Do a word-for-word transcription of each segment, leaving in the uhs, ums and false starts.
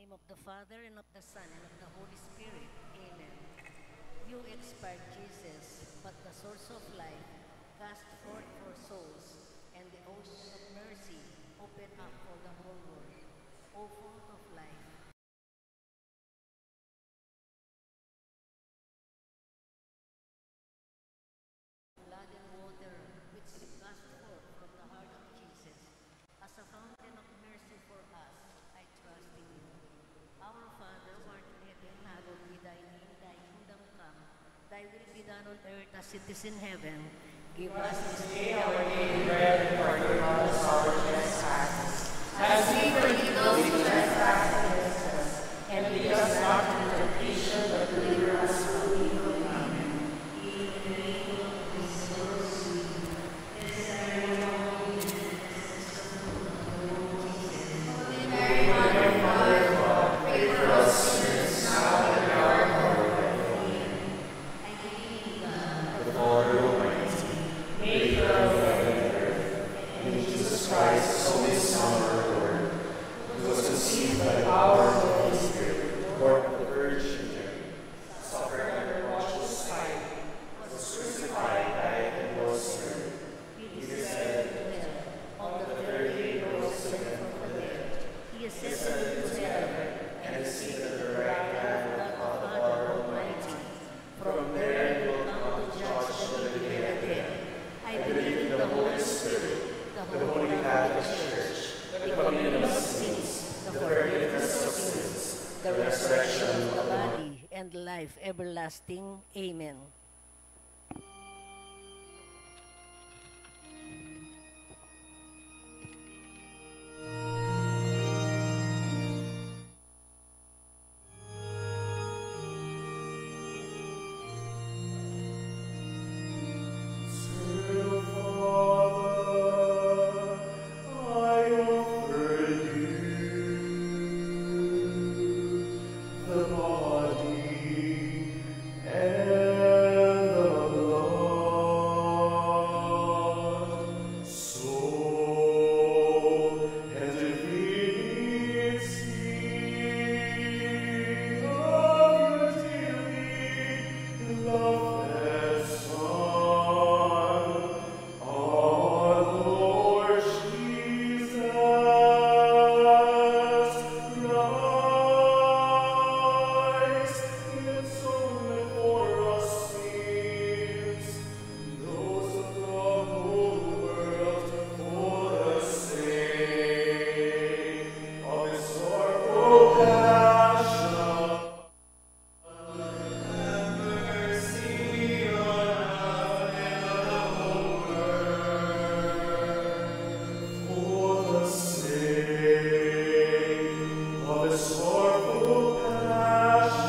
Name of the Father, and of the Son, and of the Holy Spirit. Amen. You expired, Jesus, but the source of life, cast forth for souls and the ocean of mercy, open up for the whole world. O fount of life, blood and water which you cast forth from the heart of Jesus as a fountain of mercy for us, I trust in you. Our Father, who art in heaven, hallowed be thy name. Thy kingdom come. Thy will be done on earth as it is in heaven. Give us this day our daily bread, and forgive us our trespasses, as we forgive those who trespass against us. And lead us not into temptation, but deliver us from evil. Amen. The Father Almighty, maker of heaven and earth, and in Jesus Christ, his only Son, our Lord, who was conceived by the power of the Holy Spirit, born of the Virgin Mary, suffered under Pontius Pilate, was crucified, died, and was buried. He descended to hell. On the third day he rose again from the dead. He ascended to heaven, and is seated at the right hand of God the Father Almighty. From there he will come to judge the living and the dead. I believe in the Holy Spirit, the Holy Catholic Church, the communion of saints, the forgiveness of sins, the resurrection of the body, and life everlasting. Amen. The body and the blood, soul and divinity of your dearly beloved Son, our Lord Jesus Christ, in atonement for us sins, those of the whole world, for the sake of his sorrowful passion. For the sake of his sorrowful passion, have mercy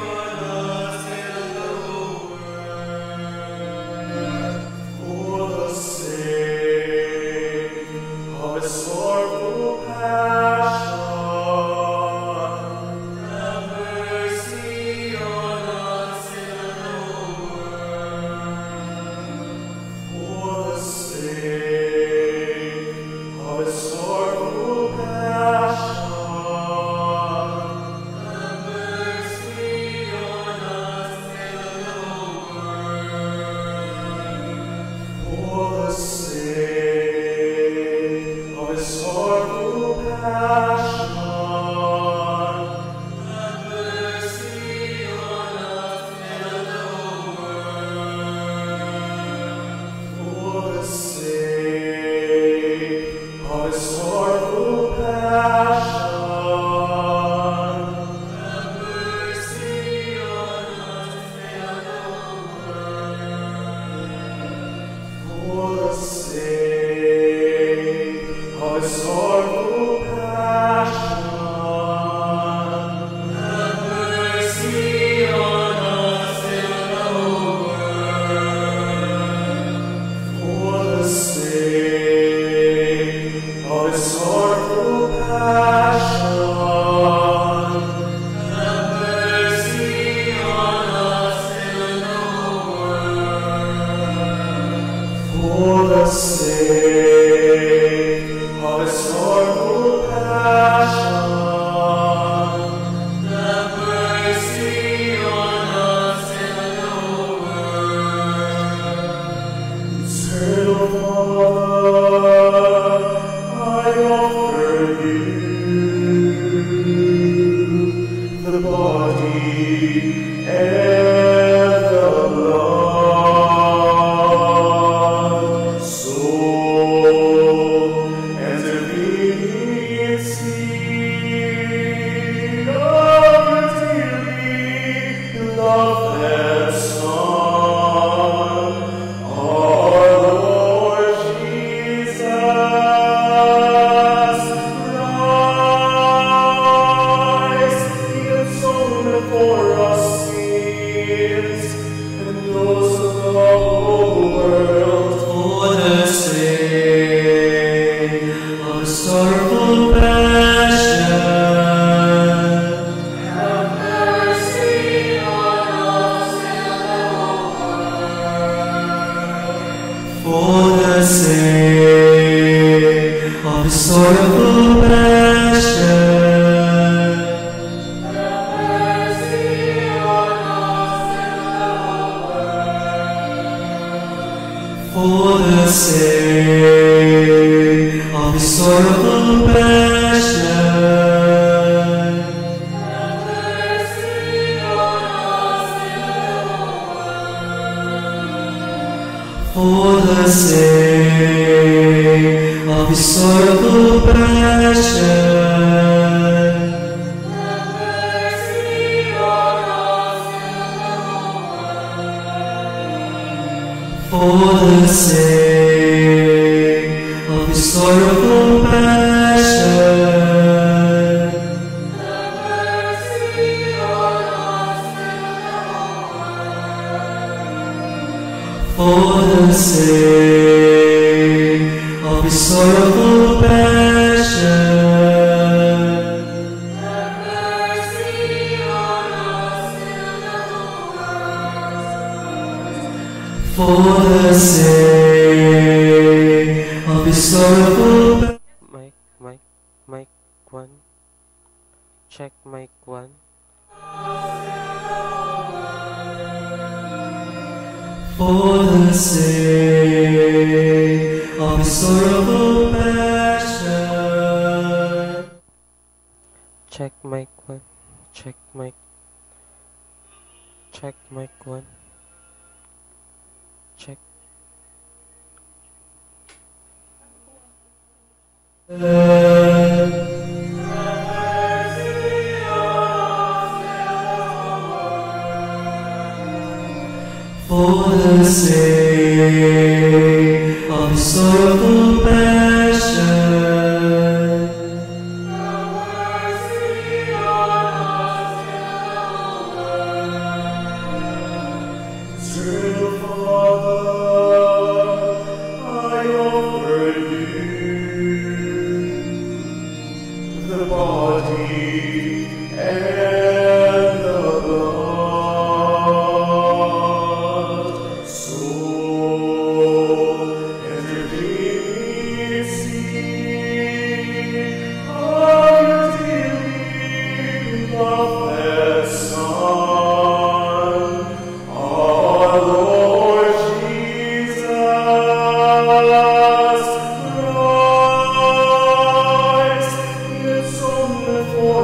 on us and on the whole world. For the sake of his sorrowful passion, have mercy on us and on the whole world. For the sake of his sorrowful passion, have mercy on us and on the whole world. For the sake of his sorrowful passion, have mercy on us and on the whole world. For the sake of his sorrowful passion, have mercy on us and on the whole world. For the sake of his sorrowful passion, Sorrowful passion. Have mercy on us and the world. For the sake of his sorrowful passion. Have mercy on us and the world. Eternal Father, I offer you the body and the blood, soul, and divinity of your dearly beloved Son, our Lord Jesus Christ. He atonement for our sins and those of the whole world. For the sake of his sorrowful passion. Have mercy on us and the whole world. For the sake of his sorrowful passion. Have mercy on us and the whole world. For the sake of his sorrowful passion. Have mercy on us and the whole world. For the sake of his sorrowful passion. Have mercy on us and the whole world. For the sake of his sorrowful passion. Have mercy on us and the whole world. For the sake of his sorrowful passion. Have mercy on us and the whole world. For the sake of his sorrowful pa- Mic, mic, mic one. Check mic one. For the sake of his sorrowful passion. Check mic one. Check mic. Check mic one. Check. For the sake of his sorrowful passion. Eternal Father, I offer you the body and the blood, soul, and divinity of your dearly beloved Son, our Lord Jesus Christ, he atonement for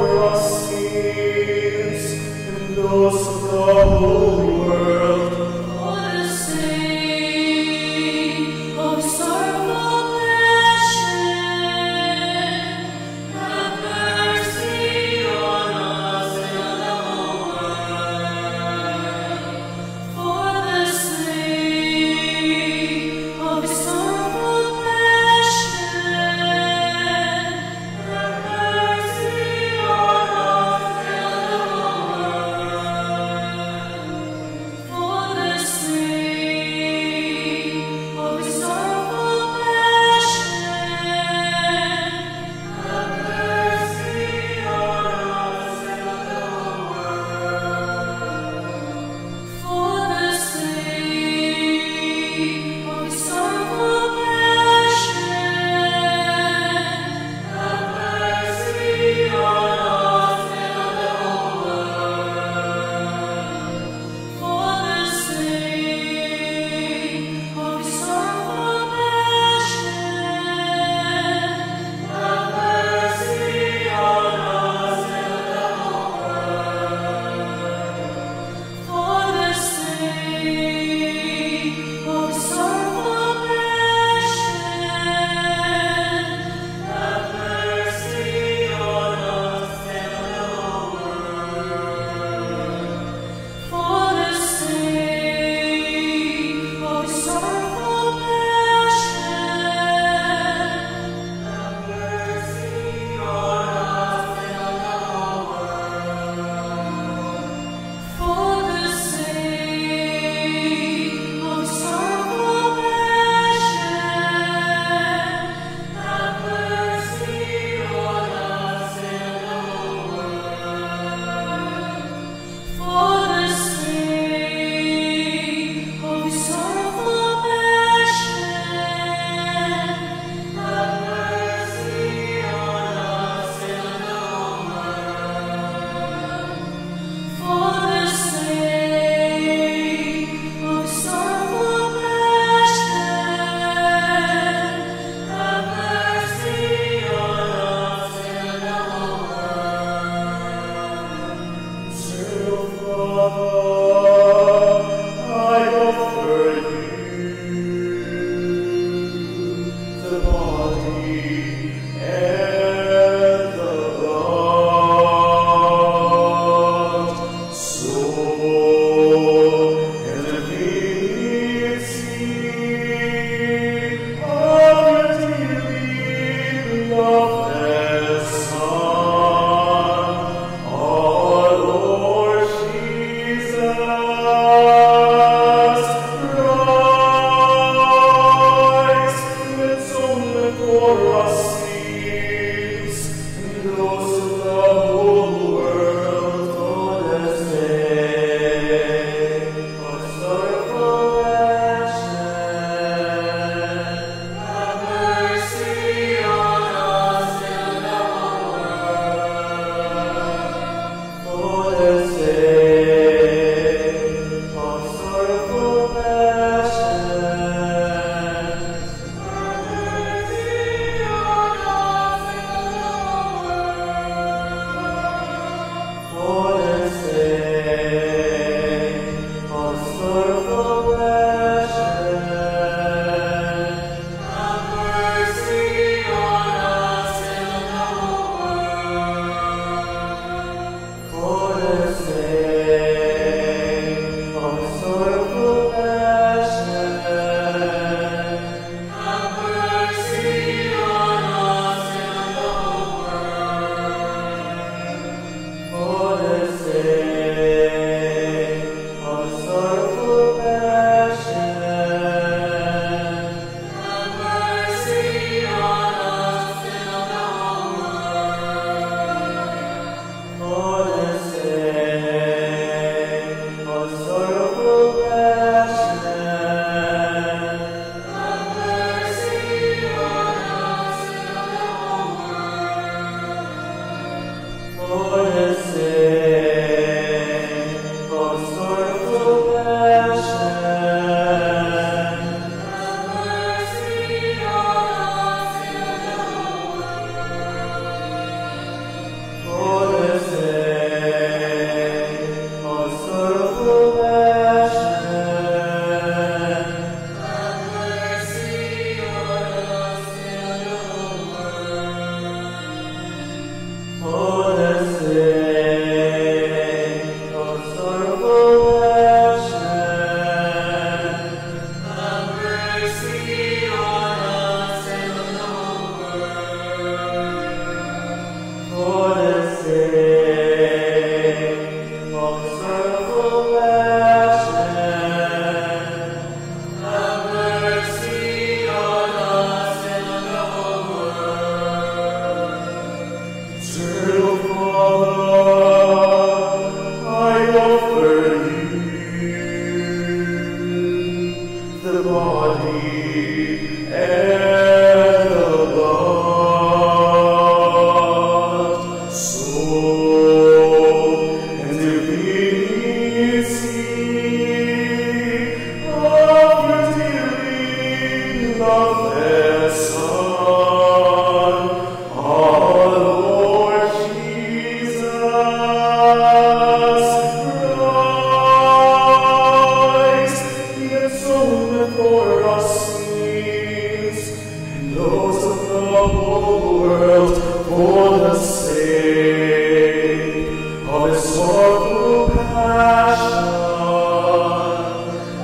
of his sorrowful passion,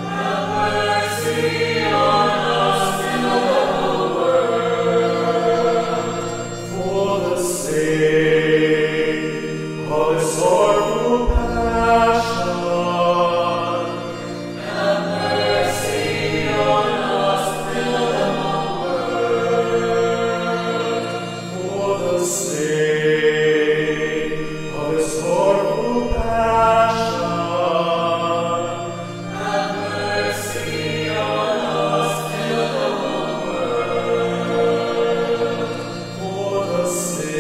have mercy on us and on the whole world. For the sake of his sorrowful passion, have mercy on us and on the whole world. For the sake of his sorrowful passion, have mercy on us and on the whole world. For the sake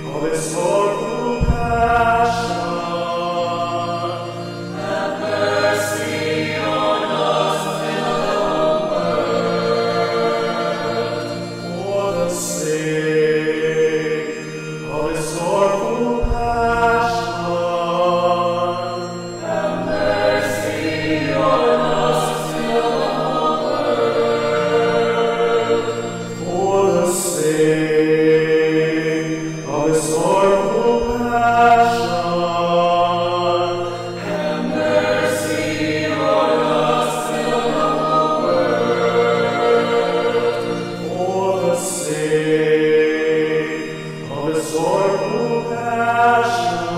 of his sorrowful passion, have mercy on us and on the whole world. For the sake of his sorrowful passion, have mercy on us and on the whole world. For the sake of his sorrowful passion,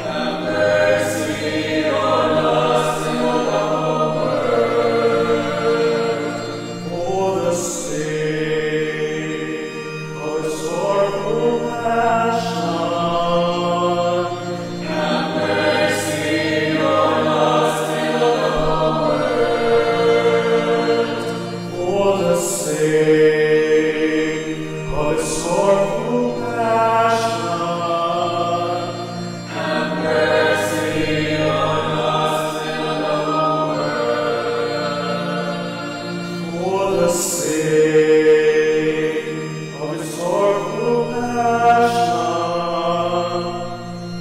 have mercy on us and on the whole world. For the sake of his sorrowful passion, have mercy on us and on the whole world. For the sake of his sorrowful passion, have mercy on us and on the whole world. For the sake of his sorrowful passion, have mercy on us and on the whole world. For the sake of his sorrowful passion,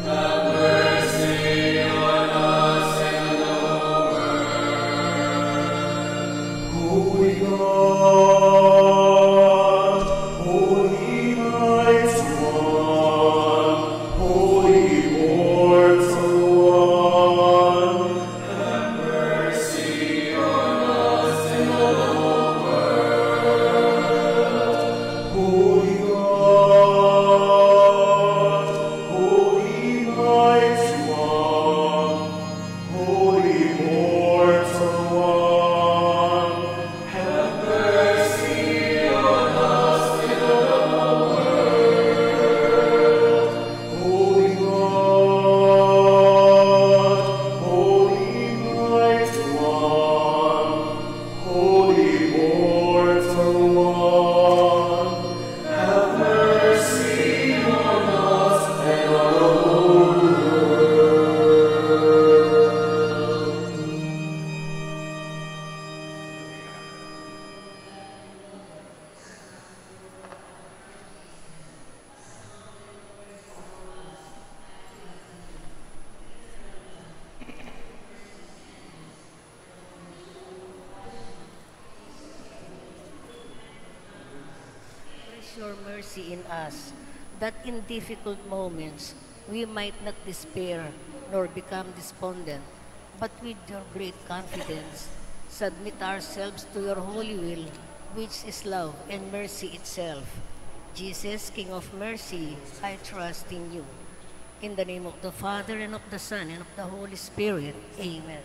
have mercy on us and on the whole world. Holy God, holy mighty one, holy immortal one, have mercy on us and on the whole world. Holy God, holy mighty one, holy immortal one, have mercy on us and on the whole world. Holy God, holy mighty one, holy immortal one, have mercy on us and on the whole world. Place your mercy in us, that in difficult moments we might not despair nor become despondent, but with your great confidence, submit ourselves to your holy will, which is love and mercy itself. Jesus, King of mercy, I trust in you. In the name of the Father, and of the Son, and of the Holy Spirit. Amen.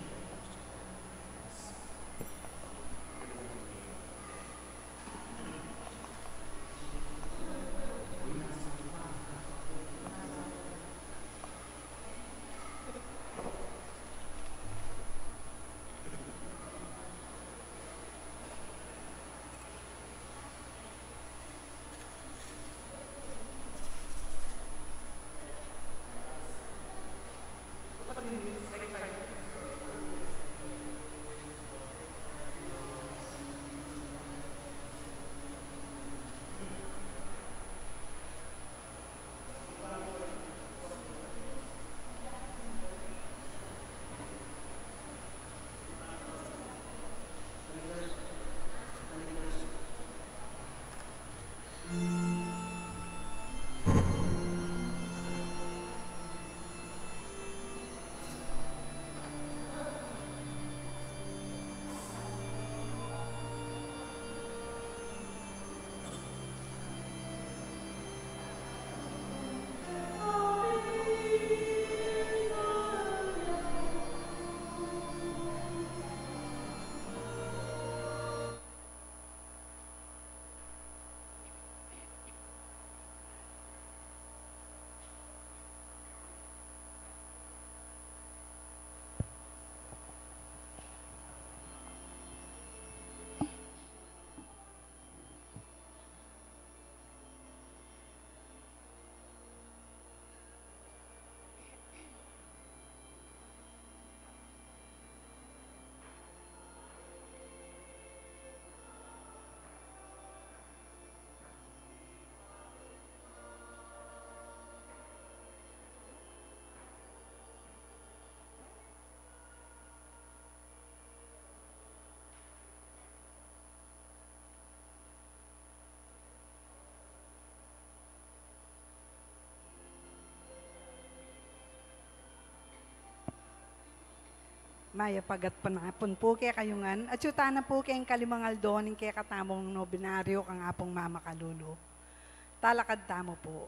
Mayap a gatpanapun pu kekayu ngan, at yu tana pu keng kalimang aldo ning kekatamung nobenaryo kang Apung Mamakalulu. Talakad tamu pu.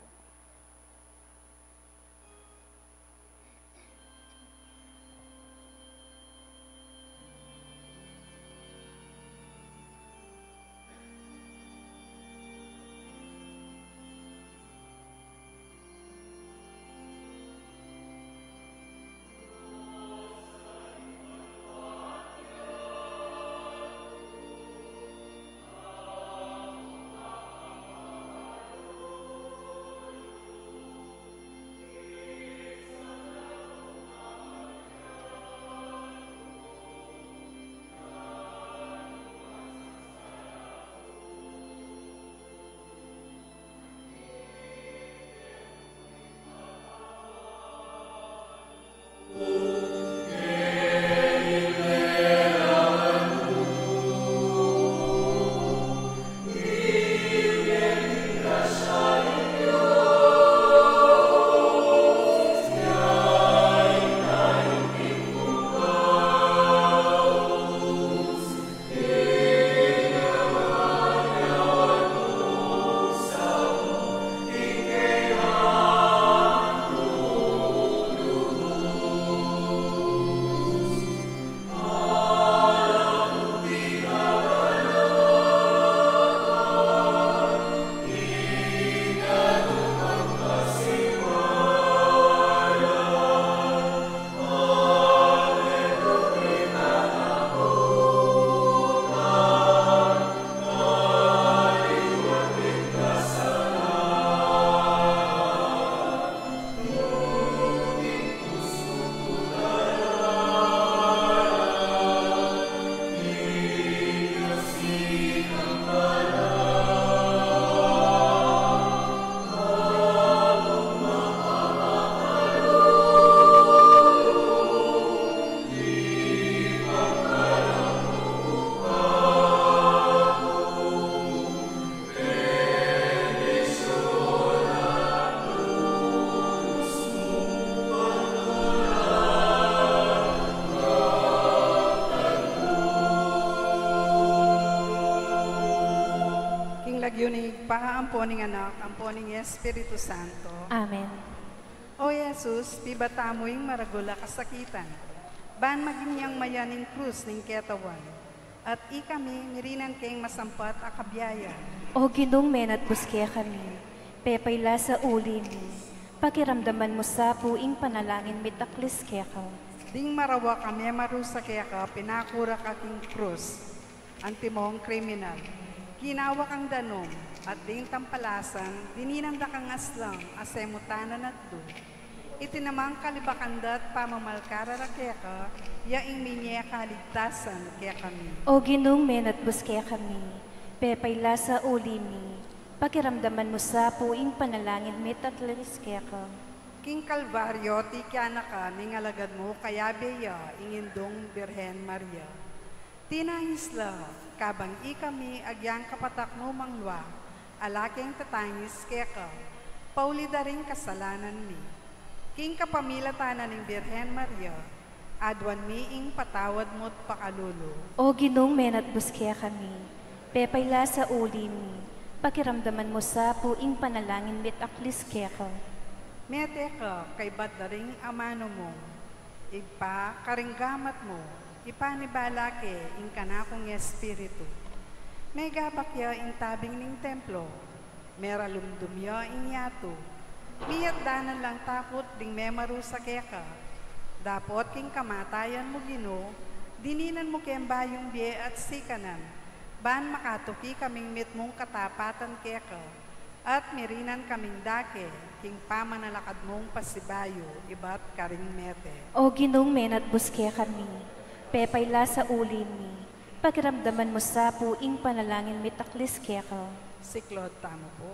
King lagyu ning Ibpa, ampo ning Anak, ampo ning Espiritu Santo. Amen. O Jesus, pibata mu ing maragul a kasakitan, ban maging yang mayan ing krus ning ketawan, at ikami mirinan keng masampat a kabiayan. O Ginung menatbus kekami, pepailas a uli mi, pakiramdaman mu sa pu ing panalangin mit aklis keka. Ding marawak a memarusa keka, pinakura ka king krus, antimong kriminal. Ginawa kang danum, at ding tampalasan, dininan da kang aslang a semutanan at du. Iti namang kalibakan da't pamamalkarara keka, ya ing minie kaligtasan kekami. O Ginung menatbus kekami, pepailas a uli mi, pakiramdaman mu sa pu ing panalangin mit aklis keka. King Kalbaryo, tikiana ka ning alagad mu, kayabe ya ing Indung Birhen Maria. Tinangis la, kabang ikami agyang kapatak mu manglua, ala keng tatangis keka, pauli da ring kasalanan mi. King kapamilatan na ning Birhen Maria, aduan mi ing patawad mu't pakalulu. O Ginung menatbus kekami, pepailas a uli mi, pakiramdaman mu sa pu ing panalangin mit aklis keka. Mete ka kaybat da ring amanu mu, Ibpa, karing gamat mu, ipanibala ke ing kanakung espiritu. Megabak ya ing tabing ning templo, meralumdum ya ing yatu. Miyatdanan lang takut ding memarusa keka. Dapot king kamatayan mu, Ginu, dininan mu keng bayung bie at sikanan, ban makatuki kaming mitmung katapatan keka, at mirinan kaming dake king pamanalakad mung pasibayu ibat karing mete. O Ginung menatbus kekami, pepailas a uli mi, pakiramdaman mu sa pu ing panalangin mit aklis keka. Siklaud tamu pu.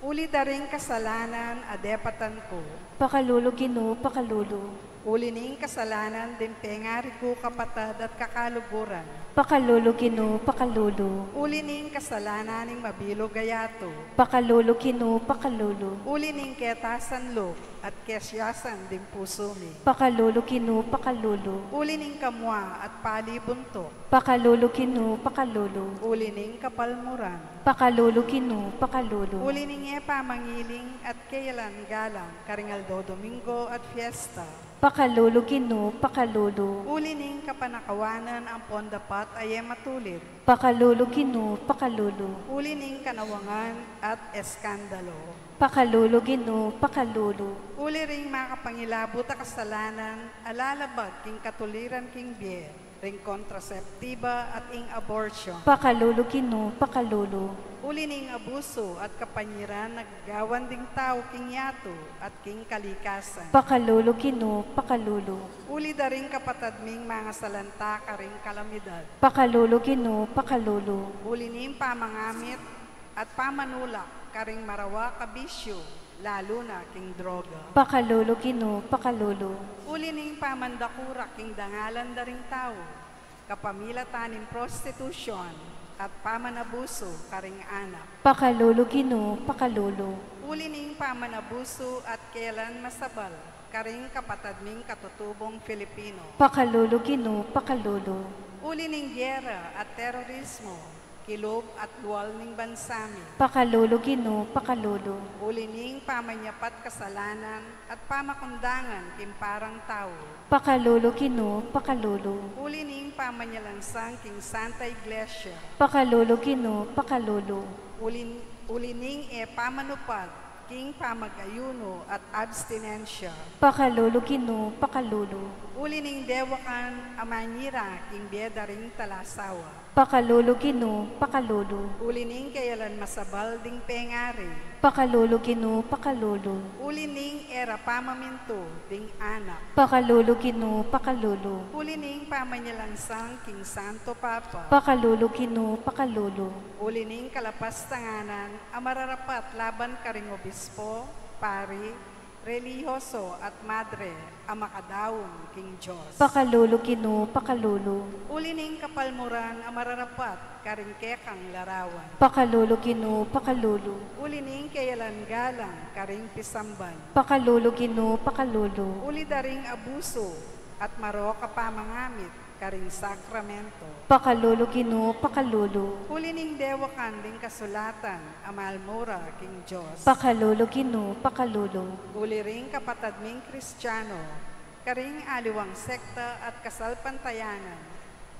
Uli da ring kasalanan a depatan ku. Pakalulu, Ginu, pakalulu. Uli ning kasalanan ding pengari ku kapatad at kakaluguran. Pakalulu Ginu, pakalulu. Uli ning kasalanan ning mabilug a yatu. Pakalulu Ginu, pakalulu. Uli ning ketasan lub at kesiasan ding pusu mi. Pakalulu Ginu, pakalulu. Uli ning kamua at pali buntuk. Pakalulu Ginu, pakalulu. Uli ning kapalmuran. Pakalulu Ginu, pakalulu. Uli ning e pamangiling at keyalan galang karing aldo Domingo at fiesta. Pakalulu Ginu, pakalulu. Uli ning kapanakawanan ampon dapat a e matulid. Pakalulu Ginu, pakalulu. Uli ning kanawangan at eskandalo. Pakalulu Ginu, pakalulu. Uli ring makapangilabut a kasalanan a lalabag king katuliran king bie, ring kontraseptiba at ing abortion. Pakalulu Ginu, pakalulu. Uli ning abusu at kapanyiran a gagawan ding tau king yatu at king kalikasan. Pakalulu Ginu, pakalulu. Uli da ring kapatad ming mangasalanta karing kalamidad. Pakalulu Ginu, pakalulu. Uli ning pamangamit at pamanulak karing marawak a bisyu, lalu na king droga. Pakalulu Ginu, pakalulu. Uli ning pamandakura king dangalan da ring tau, kapamilatan ning prostitusyon at pamanabusu karing anak. Pakalulu Ginu, pakalulu. Uli ning pamanabusu at keyalan masabal karing kapatad ming katutubung Filipino. Pakalulu Ginu, pakalulu. Uli ning gera at terorismo kilub at lual ning bansa mi. Pakalulu Ginu, pakalulu. Uli ning pamanyapat kasalanan at pamakundangan king parang tau. Pakalulu Ginu, pakalulu. Uli ning pamanyalansang king Santa Iglesia. Pakalulu Ginu, pakalulu. Uli, uli ning e pamanupad king pamag-ayuno at abstinensya. Pakalulu Ginu, pakalulu. Uli ning dewakan a manyira king bie da ring talasawa. Pakalulu Ginu, pakalulu. Uli ning keyalan masabal ding pengari. Pakalulu Ginu, pakalulu. Uli ning e ra pamamintu ding anak. Pakalulu Ginu, pakalulu. Uli ning pamanyalansang king Santo Papa. Pakalulu Ginu, pakalulu. Uli ning kalapastanganan a mararapat laban karing obispo, pari, relihiyoso at madre a makadaun king Dios. Pakalulu Ginu, pakalulu. Uli ning kapalmuran a mararapat karing kekang larawan. Pakalulu Ginu, pakalulu. Uli ning keyalan galang karing pisamban. Pakalulu Ginu, pakalulu. Uli da ring abusu at marok a pamangamit karing sakramento. Pakalulu Ginu, pakalulu. Uli ning dewakan ding kasulatan a malmura king Dios. Pakalulu Ginu, pakalulu. Uli ring kapatad ming Kristiano karing aliwang sekta at kasalpantayanan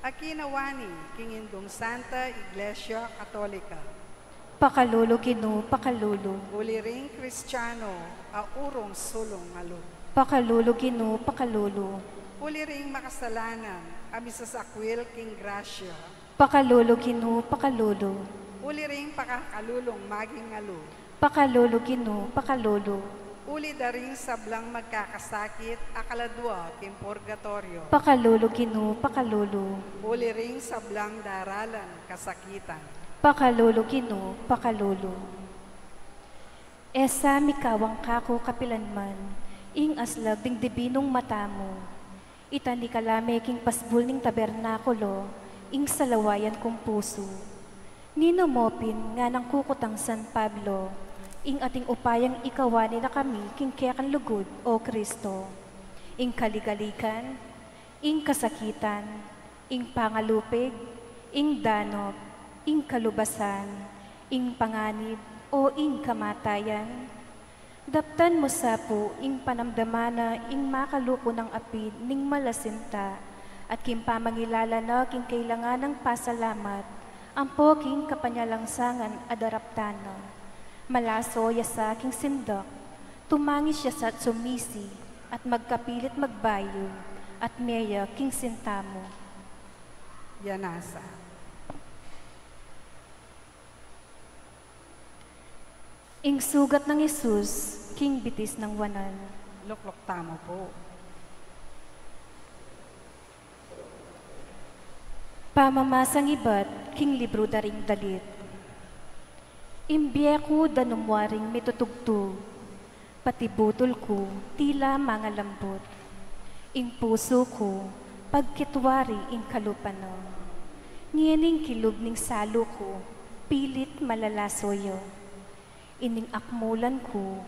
a kinawani king Indung Santa Iglesia Katolika. Pakalulu Ginu, pakalulu. Uli ring Kristiano a urung sulung a lub. Pakalulu Ginu, pakalulu. Uli ring makasalanan a misasakwil king grasya. Pakalulu Ginu, pakalulu. Uli ring pakakalulung maging alu. Pakalulu Ginu, pakalulu. Uli da ring sablang magkakasakit a kaladua king purgatoryo. Pakalulu Ginu, pakalulu. Uli ring sablang daralan kasakitan. Pakalulu Ginu, pakalulu. E sa mikawang kaku kapilanman ing aslag ding dibinung mata mu. Itani ka la me king pasbul ning tabernakulo ing salawayan kung pusu. Ninu mo pin nganang kukutang San Pablo, ing ating upayang ikawani na kami king kekang lugud, O Kristo, ing kaligaligan, ing kasakitan, ing pangalupig, ing danop, ing kalubasan, ing panganib, o ing kamatayan? Daptan mu sa pu ing panamdaman na ing makaluku nang apid ning malasinta, at king pamangilala na king kailangan nang pasalamat, ampo king kapanyalangsangan a daraptan na. Malaso ya sa king sindak, tumangis ya sa at sumisi, at magkapilit magbayu, at meya king sinta mu. Yanasa. Ing sugat nang Jesus king bitis nang wanan. Lukluk tamu pu. Pamamasang ibat king libru da ring dalit. Ing bie ku danum wa ring mitutugtug, pati butul ku tila mangalambut. Ing pusu ku, pagkitwari ing kalupa na. Ngening kilub ning salu ku, pilit malalaso ya. Ining akmulan ku,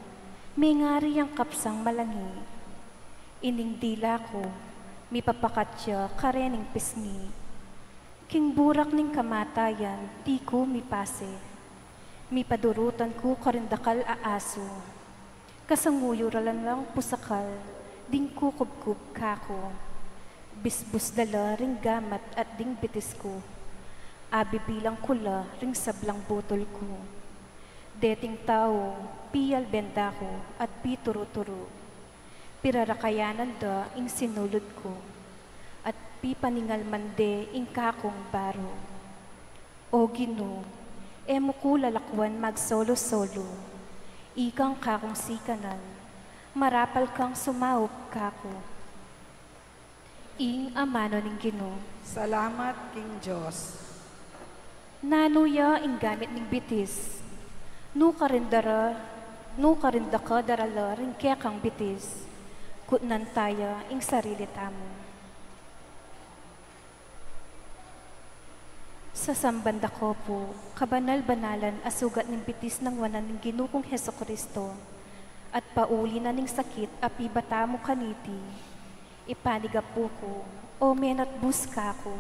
mengari yang kapsang malangi. Ining dila ku, mipapakat ya karening pisngi. King burak ning kamatayan, di ku mipase. Mipadurutan ku karing dakal a asu. Kasanguyu ra lang pusakal, ding kukubkub kaku. Bisbus da la ring gamat at ding bitis ku. Abibilang ku la ring sablang butul ku. Deting tau, pialben da ku at pituru-turu. Pirarakayanan da ing sinulud ku, at pipaningalman de ing kakung baru. O Ginu, e mu ku lalakwan magsolu-solu. Ikang kakung sikanan, marapal kang sumaup kaku. Ing amanu ning Ginu. Salamat king Dios. Nanu ya ing gamit ning bitis? Nu karin dara, nu karin daka darala ring kekang bitis? Kutnan taya ing sarili tamu. Sasamban da ko pu, kabanal-banalan a sugat ning bitis nang wanan ning Ginu kung Jesucristo, at pauli na ning sakit a pibata mu kaniti, ipanigapu ku, o menatbus kaku.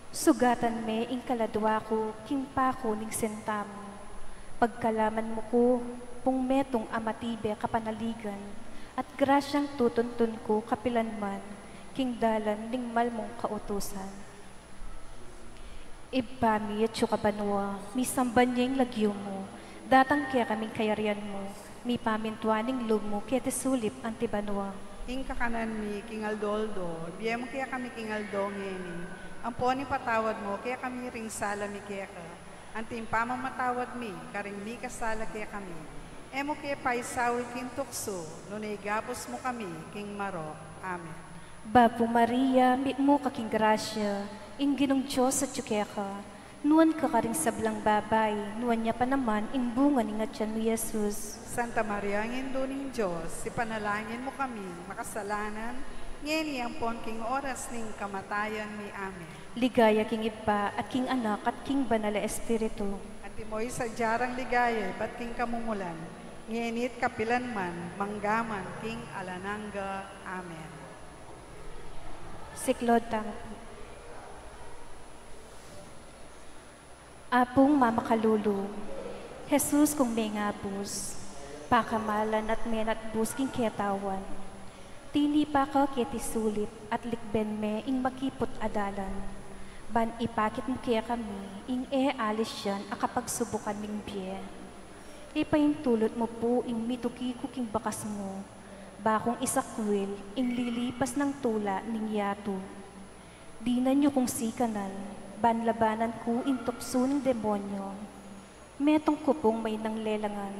Sugatan me ing kaladua ku king paku ning sentamu. Pagkalaman mu ku pung metung a matibe kapanaligan, at grasyang tutuntun ku kapilanman king dalan ning mal mung kautusan. Ibpa mi, atsu ka banua, misamban ya ing lagyu mu, datang kekami ing kayarian mu, mipamintuan ing lub mu keti sulip anti banua. Ing kakanan mi king aldo-aldo, ibie mu kekami king aldo ngeni, ampon ipatawad mu kekami ring sala mi keka, anti ing pamamatawad mi karing mikasala kekami. E mu ke paisaul king tuksu, nune igabus mu kami king marok. Amen. Bapu Maria, mitmu ka king grasya, ing Ginung Dios atyu keka. Nuan ka karing sablang babai, nuan ya pa naman ing bunga ning atian mu, Jesus. Santa Maria, Indu ning Dios, ipanalangin mu kaming makasalanan, ngeni ampon king oras ning kamatayan mi. Amen. Ligaya king Ibpa, at king Anak, at king Banal a Espiritu. Antimo ing sadya rang ligaya ibat king kamumulan, ngeni't kapilanman, manggaman king alang angga. Amen. Siklaud tamu. Apung mamakalulu, Jesus kung mengabus, pakamalan at menatbus king ketawan. Tinipa ka keti sulip at likben me ing makiput a dalan. Ban ipakit mu kekami ing e alisian a kapagsubukan ning bie. Ipaintulut mu pu ing mituki ku king bakas mu, ba kung isakwil ing lilipas nang tula ning yatu. Dinan yu kung sikanan, ban labanan ku ing tuksu ning demonyo. Metung ku pung mainang lelangan,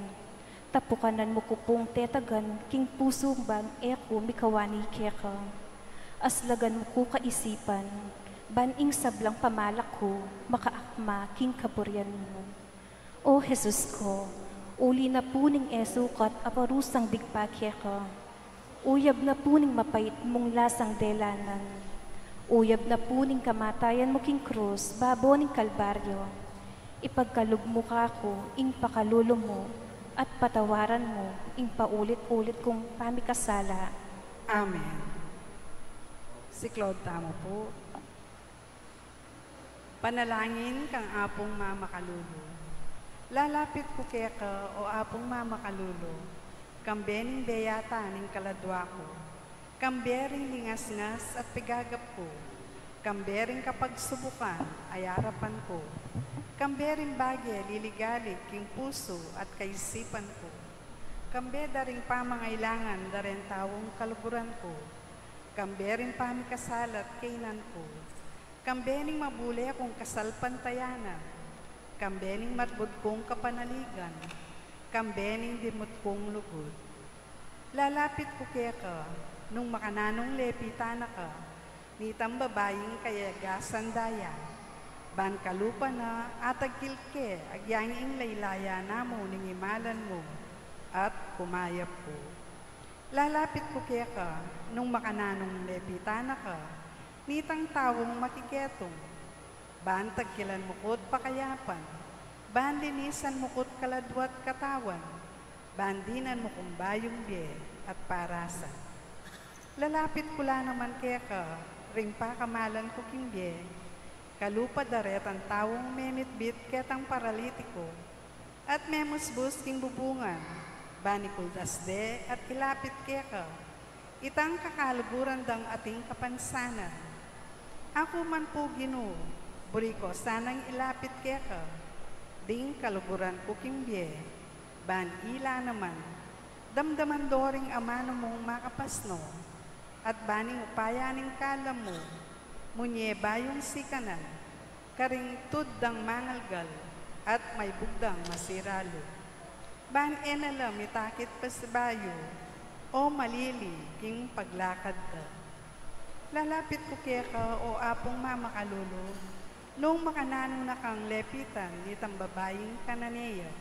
tapukanan mu ku pung tetagan king pusu ban e ku mikawani keka. Aslagan mu ku kaisipan, ban ing sablang pamalak ku makaakma king kaburian mu. O Jesus ku, uli na pu ning e sukat a parusang digpa keka. Uyab na pu ning mapait mung lasang delanan. Uyab na pu ning kamatayan mu king krus, babo ning Kalbaryo. Ipagkalub mu kaku ing pakalulu mu, at patawaran mu ing paulit-ulit kung pamikasala. Amen. Siklaud tamu pu. Panalangin kang Apung Mamakalulu. Lalapit ku keka, o Apung Mamakalulu, kambe ning beyata ning kaladua ku, kambe ring lingasngas at pigagap ku, kambe ring kapagsubukan a yarapan ku, kambe ring bage liligalig king pusu at kaisipan ku, kambe da ring pamangailangan da ring taung kaluguran ku, kambe ring pamikasalat kainan ku, kambe ning mabule kung kasalpantayanan, kambe ning matbud kung kapanaligan, kambe ning dimut kung lugud. Lalapit ku keka, nung makananung lepitan na ka, nitang babaing kayagasan da ya, ban kalupa na atagkil ke agyang ing laylaya na mu ning imalan mu, at kumayap ku. Lalapit ku keka, nung makananung lepitan na ka, nitang taung makiketung, ban tagkilan mu ku't pakayapan, ban linisan mu ku't kaladwa't katawan, ban dinan mu kung bayung bie at parasan. Lalapit ku la naman keka, ring pakamalan ku king bie, kalupa da retang taung memitbit ketang paralitiku, at memusbus king bubungan, ban ikuldas de at ilapit keka, itang kakaluguran dang ating kapansanan. Aku man pu, Ginu, buri ko sanang ilapit keka, ding kaluguran ku king bie, ban ila naman, damdaman do ring amanu mung makapasno, at ban ing upaya ning kalam mu, munye bayung sikanan, karing tud dang mangalgal, at maibug dang masira lub. Ban e na la mitakit pasibayu, o malili king paglakad da. Lalapit ku keka, o Apung mamakalulu, nung makananu na kang lepitan nitang babaing Cananea,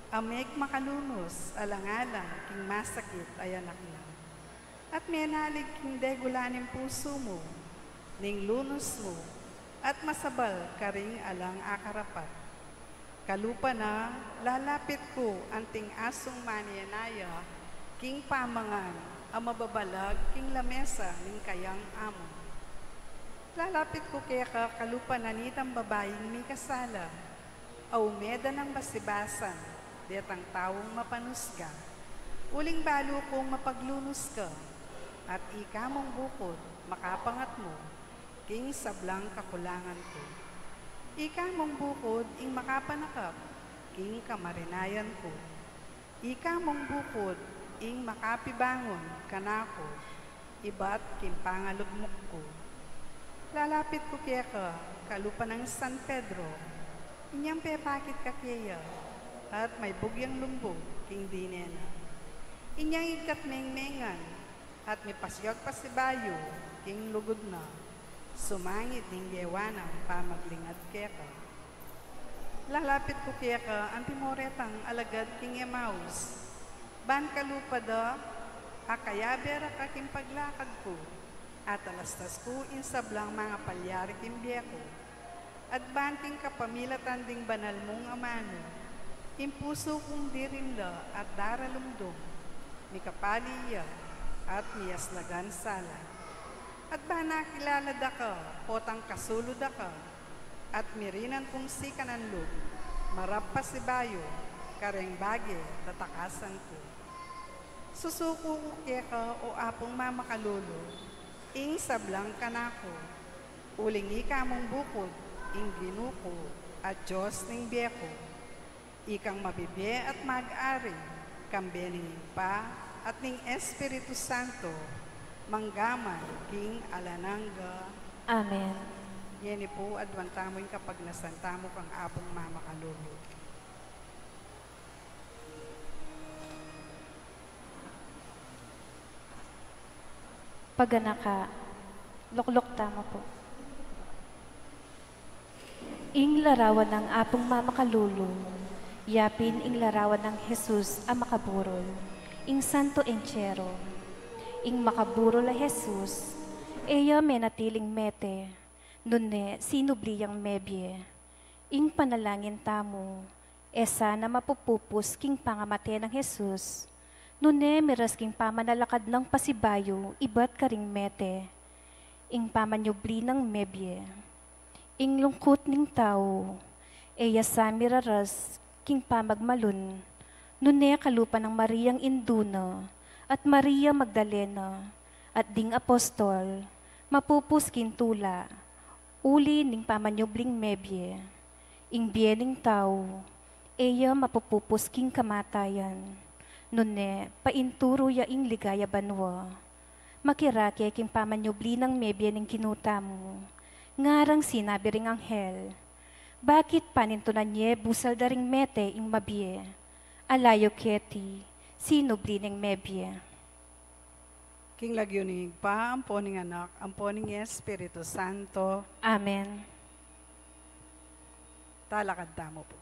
a megmakalunus alang-alang king masakit a anak na. At menalig king degula ning pusu mu, ning lunus mu, at masabal karing alang akarapat. Kalupa na, lalapit ku anting asung manenaya king pamangan a mababalag king lamesa ning kayang amu. Lalapit ku keka kalupa na nitang babaing mikasala, a ume da nang basibasan detang taung mapanusga. Uling balu kung mapaglunus ka, at ika mung bukud makapangat mu king sablang kakulangan ku. Ika mung bukud ing makapanakap king kamarinayan ku. Ika mung bukud ing makapibangun kanaku ibat king pangalugmuk ku. Lalapit ku keka kalupa nang San Pedro, inyang pepakit ka keya, at maibug yang lumbug king dine na. Inyang igkat mengmengan, at mipasyag pasibayu king lugud na, sumangid ning gewa nang pamaglingad keka. Lalapit ku keka anti mo retang alagad king Emaus, ban kalupa da, a kayabe ra ka king paglakad ku, atalastas ku ing sablang mangapalyari king bie ku, at ban king kapamilatan ding banal mung amanu, ing pusu kung dirimla at daralumdum, mikapali ya, at miyaslagan sala. At ban akilala da ka, potang kasulu da ka, at mirinan kung sikanan lub, marap pasibayu kareng bage tatakasan ku. Susuku ku keka, o Apung mamakalulu, ing sablang kanaku, uling ika mung bukud ing Ginu ku at Dios ning bie ku. Ikang mabibie at mag-ari, kambe ning Ibpa at ning Espiritu Santo, mangga man king alang angga. Amen. Ngeni pu, aduan tamu ing kapagnasan tamu kang Apung mamakalulu. Paganaka, lukluk tamu pu. Ing larawan nang Apung mamakalulu, yapin ing larawan nang Jesus a makaburul, ing Santo Entierro. Ing makaburul a Jesus, e ya menatiling mete, nune sinubli yang mebie. Ing panalangin tamu, e sana mapupupus king pangamate nang Jesus, nune miras king pamanalakad nang pasibayu ibat karing mete, ing pamanyubli nang mebie. Ing lungkut ning tau, e ya sa miraras king pamagmalun, nune kalupa nang Mariang indu na, at Maria Magdalena, at ding apostol, mapupus king tula, uli ning pamanyubling mebie. Ing bie ning tau, e ya mapupupus king kamatayan, nune painturu ya ing ligaya banua. Makirake king pamanyubli nang mebie ning Ginu tamu, ngarang sinabi ring anghel, bakit panintunan ye busal da ring mete ing mabie? Ala yu keti, sinubli neng mebie. King lagyu ning Ibpa, ampo ning Anak, ampo ning Espiritu Santo. Amen. Talakad tamu pu.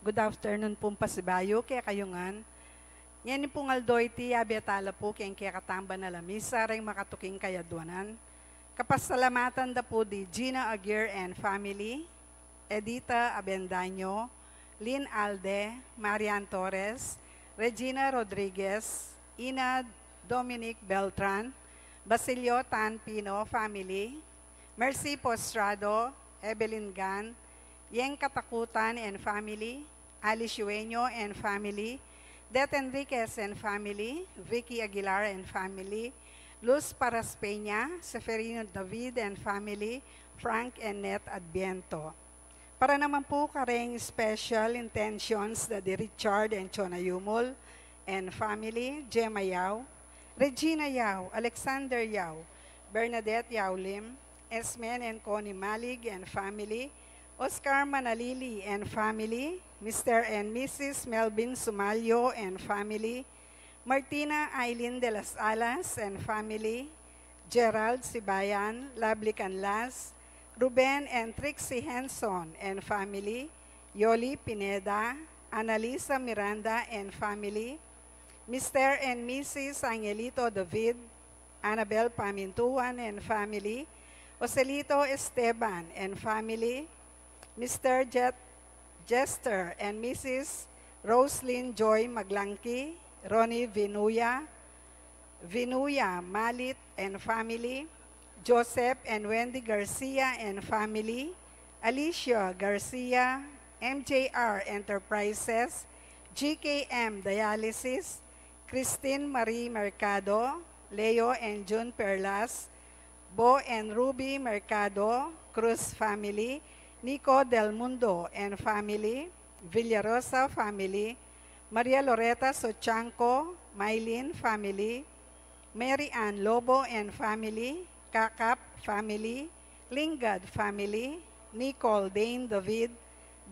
Good afternoon pung pasibayu kekayu ngan. Ngeni pung aldo iti, abe tala pu keng kekatamban a lamisa reng makatuking kayadwanan. Kapasalamatan da pu di Gina Aguirre and family, Edita Abendaño, Lynn Alde, Marian Torres, Regina Rodriguez, Ina Dominic Beltran, Basilio Tan Pino family, Mercy Postrado, Evelyn Gan, Yeng Katakutan and family, Alice Yueño and family, Det Enriquez and family, Vicky Aguilar and family, Luz Paraspeña, Seferino David and family, Frank and Net Adviento. Para naman pu kareng special intentions da di Richard and Chona Yumul and family, Gemma Yao, Regina Yao, Alexander Yao, Bernadette Yao Lim, Esmen and Connie Malig and family, Oscar Manalili and family, Mister and Missus Melvin Sumalyo and family, Martina Aileen de las Alas and family, Gerald Sibayan, Lovely Canlas, Ruben and Trixie Henson and family, Yoli Pineda, Annalisa Miranda and family, Mister and Missus Angelito David, Annabel Pamintuan and family, Joselito Esteban and family, Mister Jet Jester and Missus Roslyn Joy Maglangki, Ronnie Vinuya, Vinuya Malit and family, Joseph and Wendy Garcia and family, Alicia Garcia, M J R Enterprises, G K M Dialysis, Christine Marie Mercado, Leo and June Perlas, Bo and Ruby Mercado, Cruz family, Nico Del Mundo and family, Villarosa family, Maria Loreta Sochanco, Mylene family, Mary Ann Lobo and family, Kakap family, Lingad family, Nicole Dane David,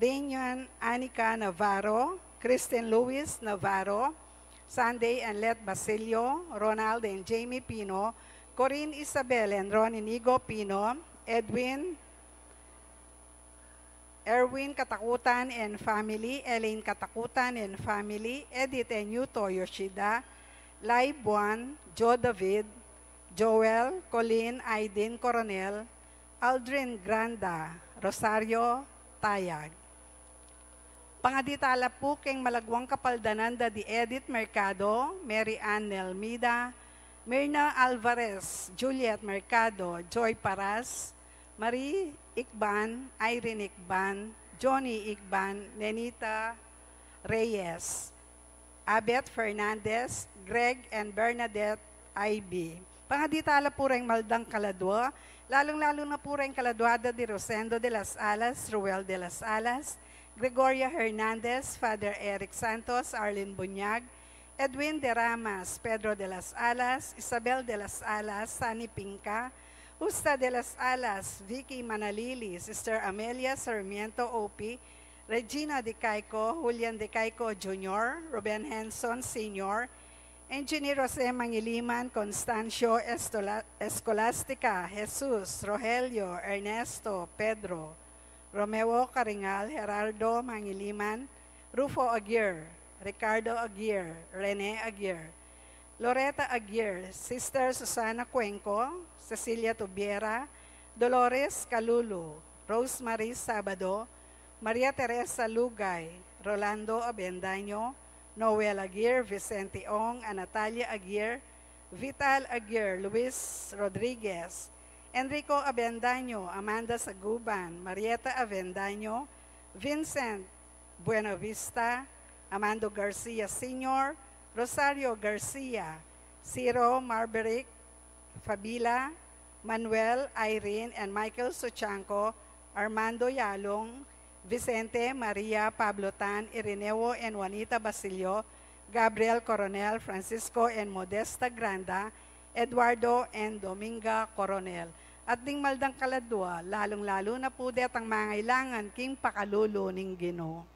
Danian Anika Navarro, Kristen Louis Navarro, Sunday and Let Basilio, Ronald and Jamie Pino, Corinne Isabel and Ron Inigo Pino, Edwin, Erwin Katakutan and family, Elaine Katakutan and family, Edith and Yuto Yoshida, Lai Buan, Joe David, Joel, Colleen, Aiden Coronel, Aldrin Granda, Rosario Tayag. Pangadi tala pu keng malagwang kapaldanan da di Edith Mercado, Mary Ann Nelmida, Mirna Alvarez, Juliet Mercado, Joy Paras, Marie Ikban, Irene Ikban, Johnny Ikban, Nenita Reyes, Abet Fernandez, Greg and Bernadette Ivy. Pangadi tala pu reng maldang kaladua, lalung-lalu na pu reng kaladua da di Rosendo de las Alas, Ruel de las Alas, Gregoria Hernandez, Father Eric Santos, Arlene Bunyag, Edwin de Ramas, Pedro de las Alas, Isabel de las Alas, Sunny Pinca, Justa de las Alas, Vicky Manalili, Sister Amelia Sarmiento Opi, Regina de Caico, Julian de Caico Junior, Ruben Henson Senior, Engineer Jose Mangiliman, Constancio Estola-, Escolastica, Jesus, Rogelio, Ernesto, Pedro, Romeo Caringal, Gerardo Mangiliman, Rufo Aguirre, Ricardo Aguirre, Rene Aguirre, Loreta Aguirre, Sister Susana Cuenco, Cecilia Tubiera, Dolores Calulu, Rosemary Sabado, Maria Teresa Lugay, Rolando Abendaño, Noel Aguirre, Vicente Ong, Anatalia Aguirre, Vital Aguirre, Luis Rodriguez, Enrico Abendaño, Amanda Saguban, Marieta Avendaño, Vincent Buenavista, Amando Garcia Senior, Rosario Garcia, Ciro Marberic, Fabila, Manuel, Irene, and Michael Suchanco, Armando Yalong, Vicente, Maria, Pablo Tan, Irineo, and Juanita Basilio, Gabriel Coronel, Francisco and Modesta Granda, Eduardo and Dominga Coronel. At ding maldang kaladua, lalung-lalu na pu detang mangailangan king pakalulu ning Ginu.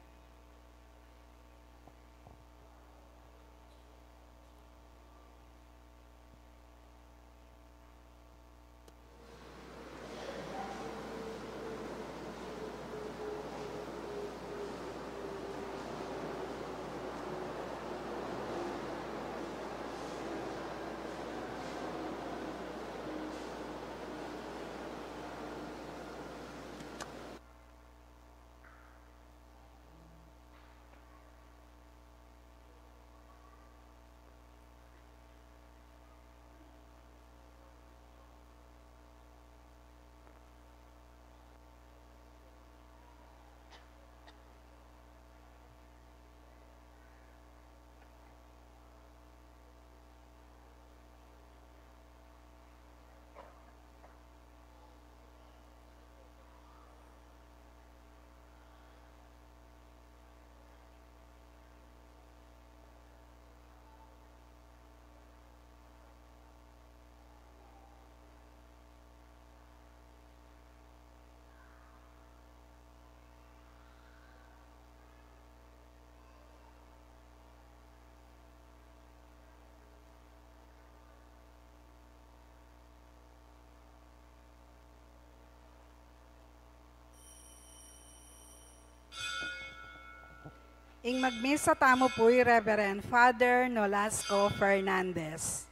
Ing magmisa tamu pu i Reverend Father Nolasco Fernandez.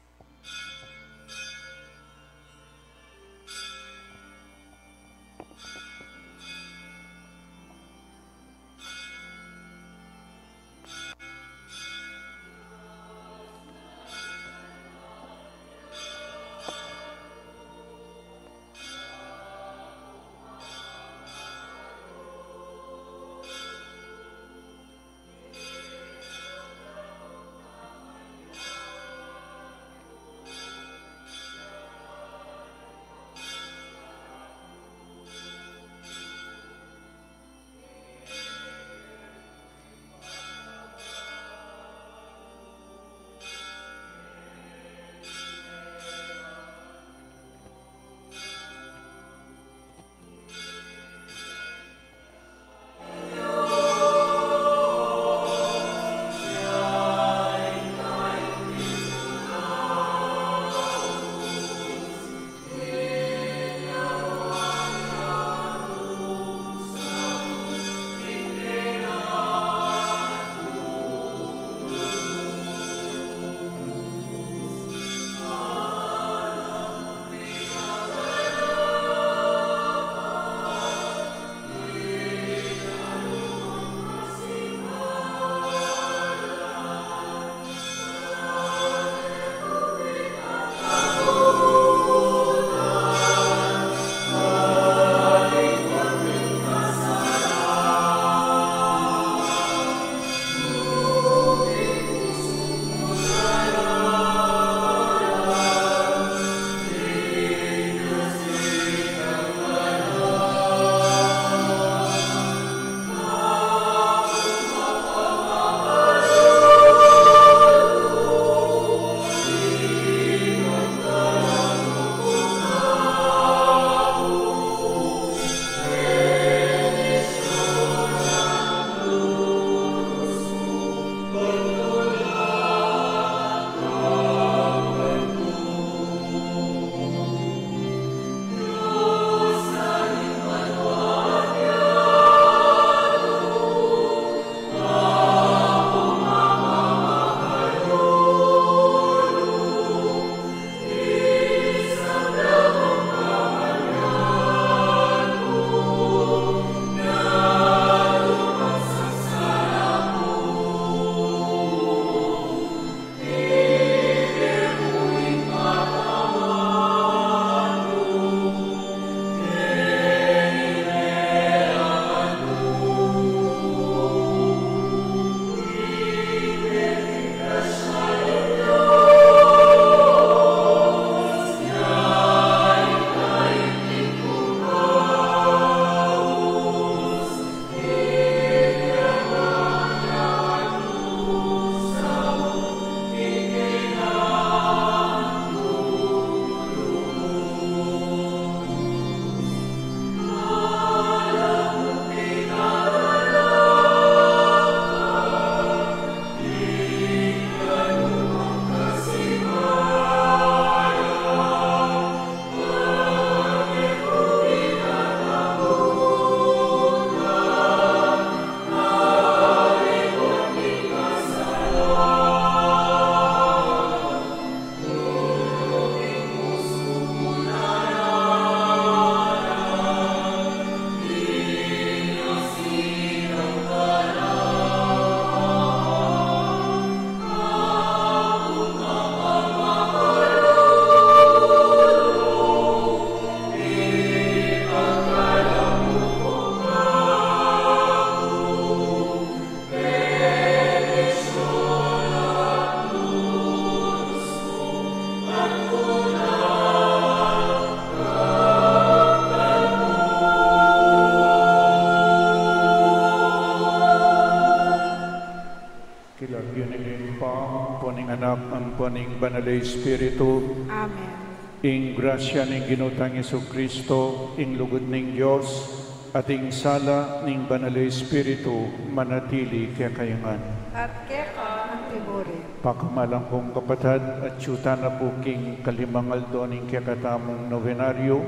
King lagyu ning Ibpa, ampo ning Anak, ampo ning Banal a Espiritu. Amen. Ing grasya ning Ginu tang Jesucristo, ing lugud ning Dios, at ing sala ning Banal a Espiritu manatili kekayu ngan. At keka antimurin. Pakamalan kung kapatad, atyu tana pu king kalimang aldo ning kekatamung nobenaryo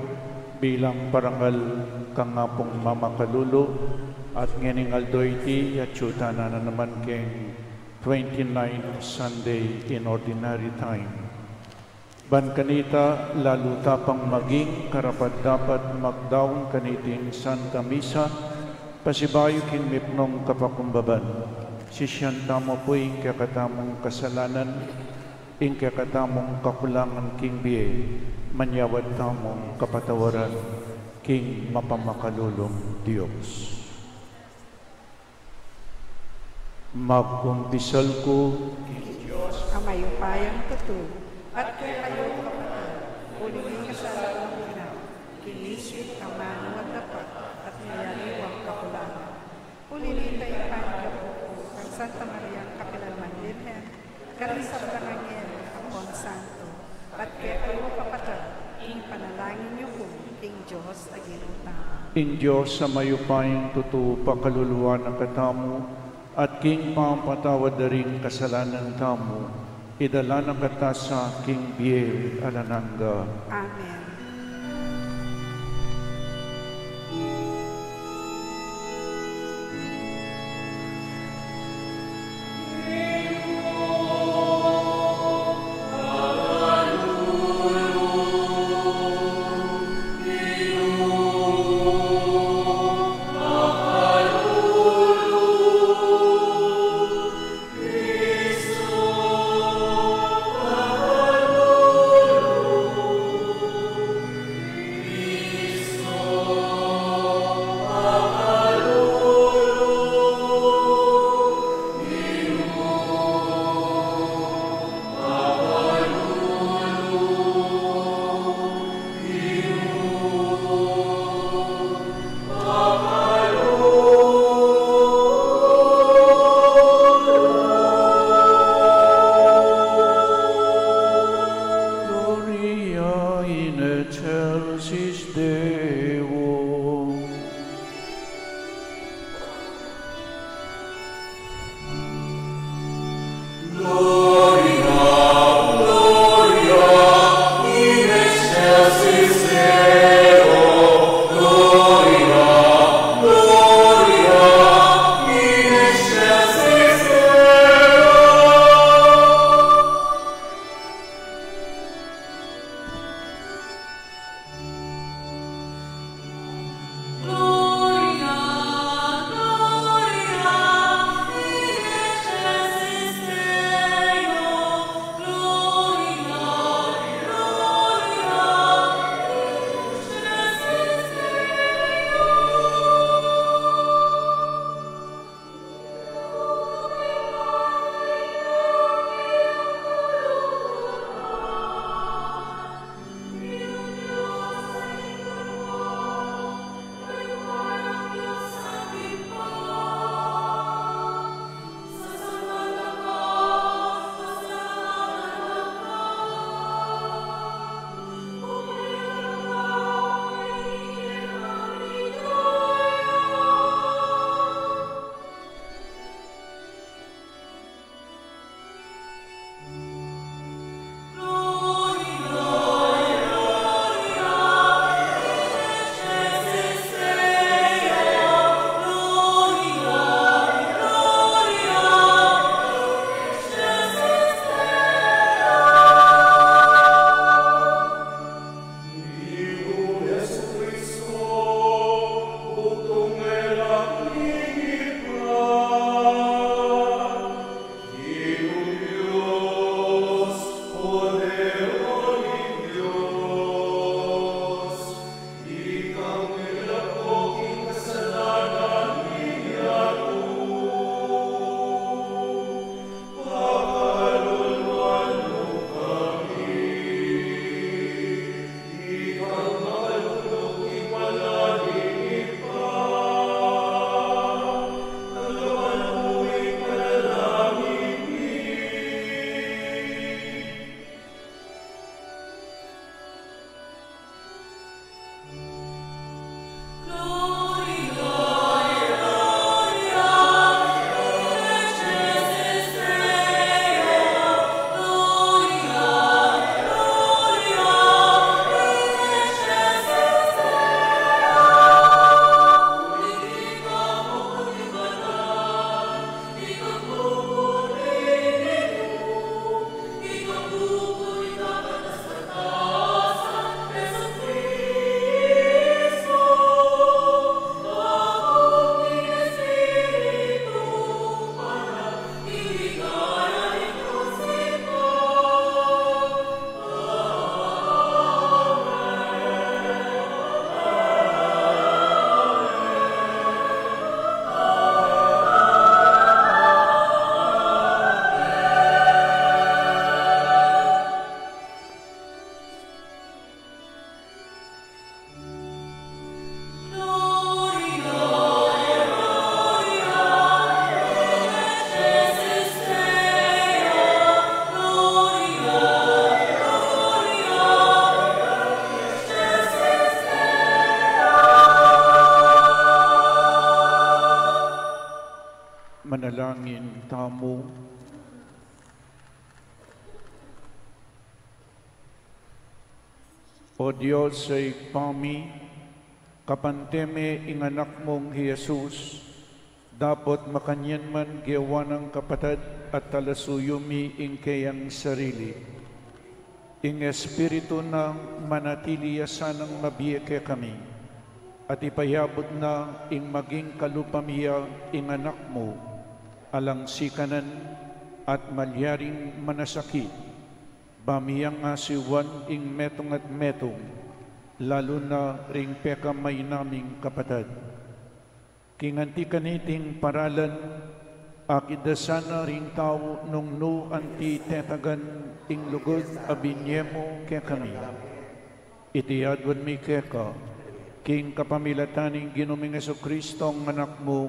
bilang parangal kang Apung Mamakalulu, At ngening aldo iti, atyu tana na naman keng twenty-ninth Sunday in Ordinary Time. Ban kanita, lalu ta pang maging karapat-dapat magdaun kaniting Santa Misa, pasibayu king mipnung kapakumbaban. Sisian tamu pu ing kekatamung kasalanan, ing kekatamung kakulangan king bie, manyawad tamung kapatawaran king mapamakalulung Dios. Magkumpisal ku king Dios a mayupayang tutu, at kekayu kapatad, uli ning kasalanan ku, king isip, amanu at dapat, at mayaliwang kakulangan. Uli nita, ipanyapu ku kang Santa Mariang kapilan man Birhen, karing sablang anghel ampon santo, at kekayu kapatad, ipanalangin yu ku king Dios a Ginu tamu. Ing Dios a mayupayang tutu pakaluluan na katamu, at king pamapatawad da ring kasalanan tamu, idala na kata sa king bie alang angga. Amen. Manalangin tamu. O Dios a Ibpa mi, kapante me ing Anak mung hi Jesus, dapot makanyan man gewa nang kapatad at talasuyu mi ing keyang sarili. Ing Espiritu na manatili ya sanang mabie kekami, at ipayabut na ing maging kalupa mi ya ing Anak mu, alang sikanan at malyaring manasakit, ba mi yang asiwan ing metung at metung, lalu na ring pekamainaming kapatad. King anti kaniting paralan, akit da sana ring tau nung nu anti tetagan ing lugud a binye mu kekami. Iti aduan mi keka, king kapamilatan ning Ginu ming Jesucristo, ing Anak mu,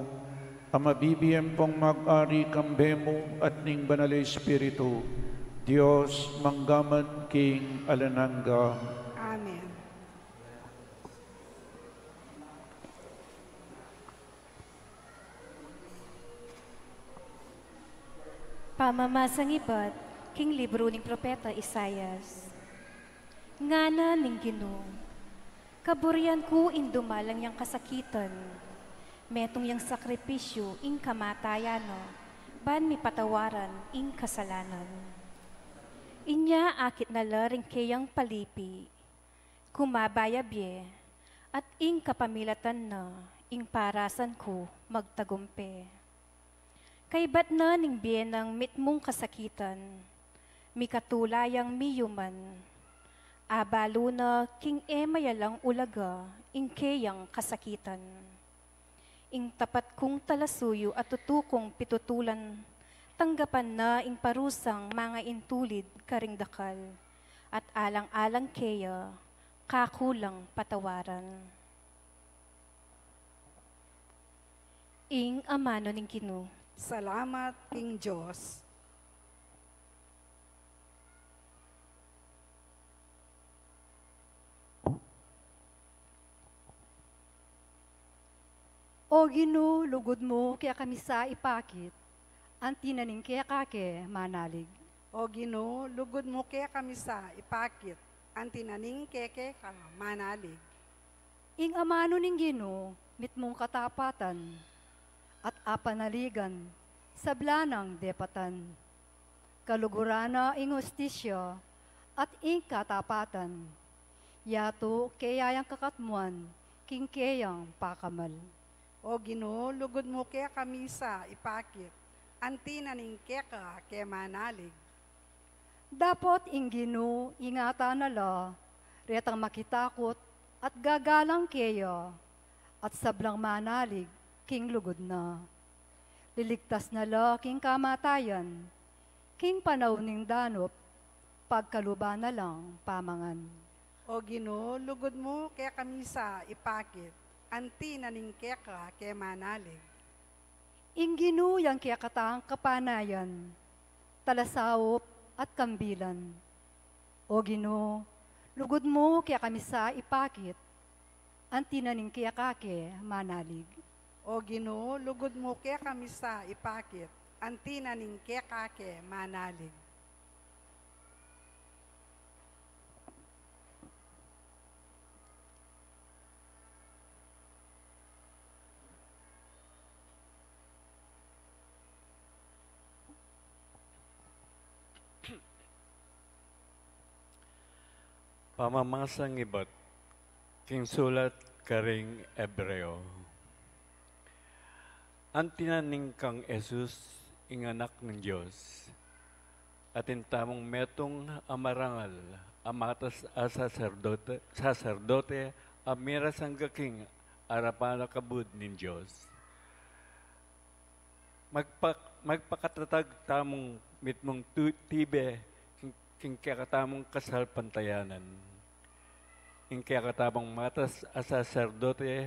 a mabibie ampong mag-ari kambe mu at ning Banal a Espiritu, Dios mangga man king alang angga. Amen. Pamamasang ibat king libru ning propeta Isaias. Ngana ning Ginu, kaburian ku ing dumalang yang kasakitan, metung yang sakripisyu ing kamatayan na, ban mipatawaran ing kasalanan. Inya akit na la ring keyang palipi, kumaba ya bie, at ing kapamilatan na, ing parasan ku magtagumpe. Kaybat na ning bie nang mitmung kasakitan, mikatula yang miyuman, abalu na king e mayalang ulaga ing keyang kasakitan. Ing tapat kung talasuyu at tutu kung pitutulan, tanggapan na ing parusang mangaintulid karing dakal, at alang-alang keya, kaku lang patawaran. Ing amanu ning Ginu. Salamat king Dios. O Ginu, lugud mu kekami sa ipakit, anti na ning keka ke manalig. O Ginu, lugud mu kekami sa ipakit, anti na ning keka ke manalig. Ing amanu ning Ginu, mitmung katapatan, at apanaligan, sabla nang depatan. Kaluguran na ing hustisya, at ing katapatan. Yatu keya yang kakatmuan, king keyang pakamal. O Ginu, lugud mu kekami sa ipakit, anti na ning keka ke manalig. Dapot ing Ginu ingatan na la retang makitakut at gagalang keya, at sablang manalig king lugud na. Liligtas na la king kamatayan, king panaun ning danup, pagkaluban na lang pamangan. O Ginu, lugud mu kekami sa ipakit, anti na ning keka ke manalig. Ing Ginu yang kekatang kapanayan, talasaup at kambilan. O Ginu, lugud mu kekami sa ipakit, anti na ning keka ke manalig. O Ginu, lugud mu kekami sa ipakit, anti na ning keka ke manalig. Pamamasang ibat king sulat karing Hebreo. Anti na ning kang Jesus, ing Anak ning Dios, atin tamung metung a marangal a matas a saserdote, saserdote a miras angga king arapan a kabud ning Dios. Magpa-, magpakatatag tamung mitmung tu-, tibe king, king kekatamung kasalpantayanan. Ing kekatamung matas a saserdote,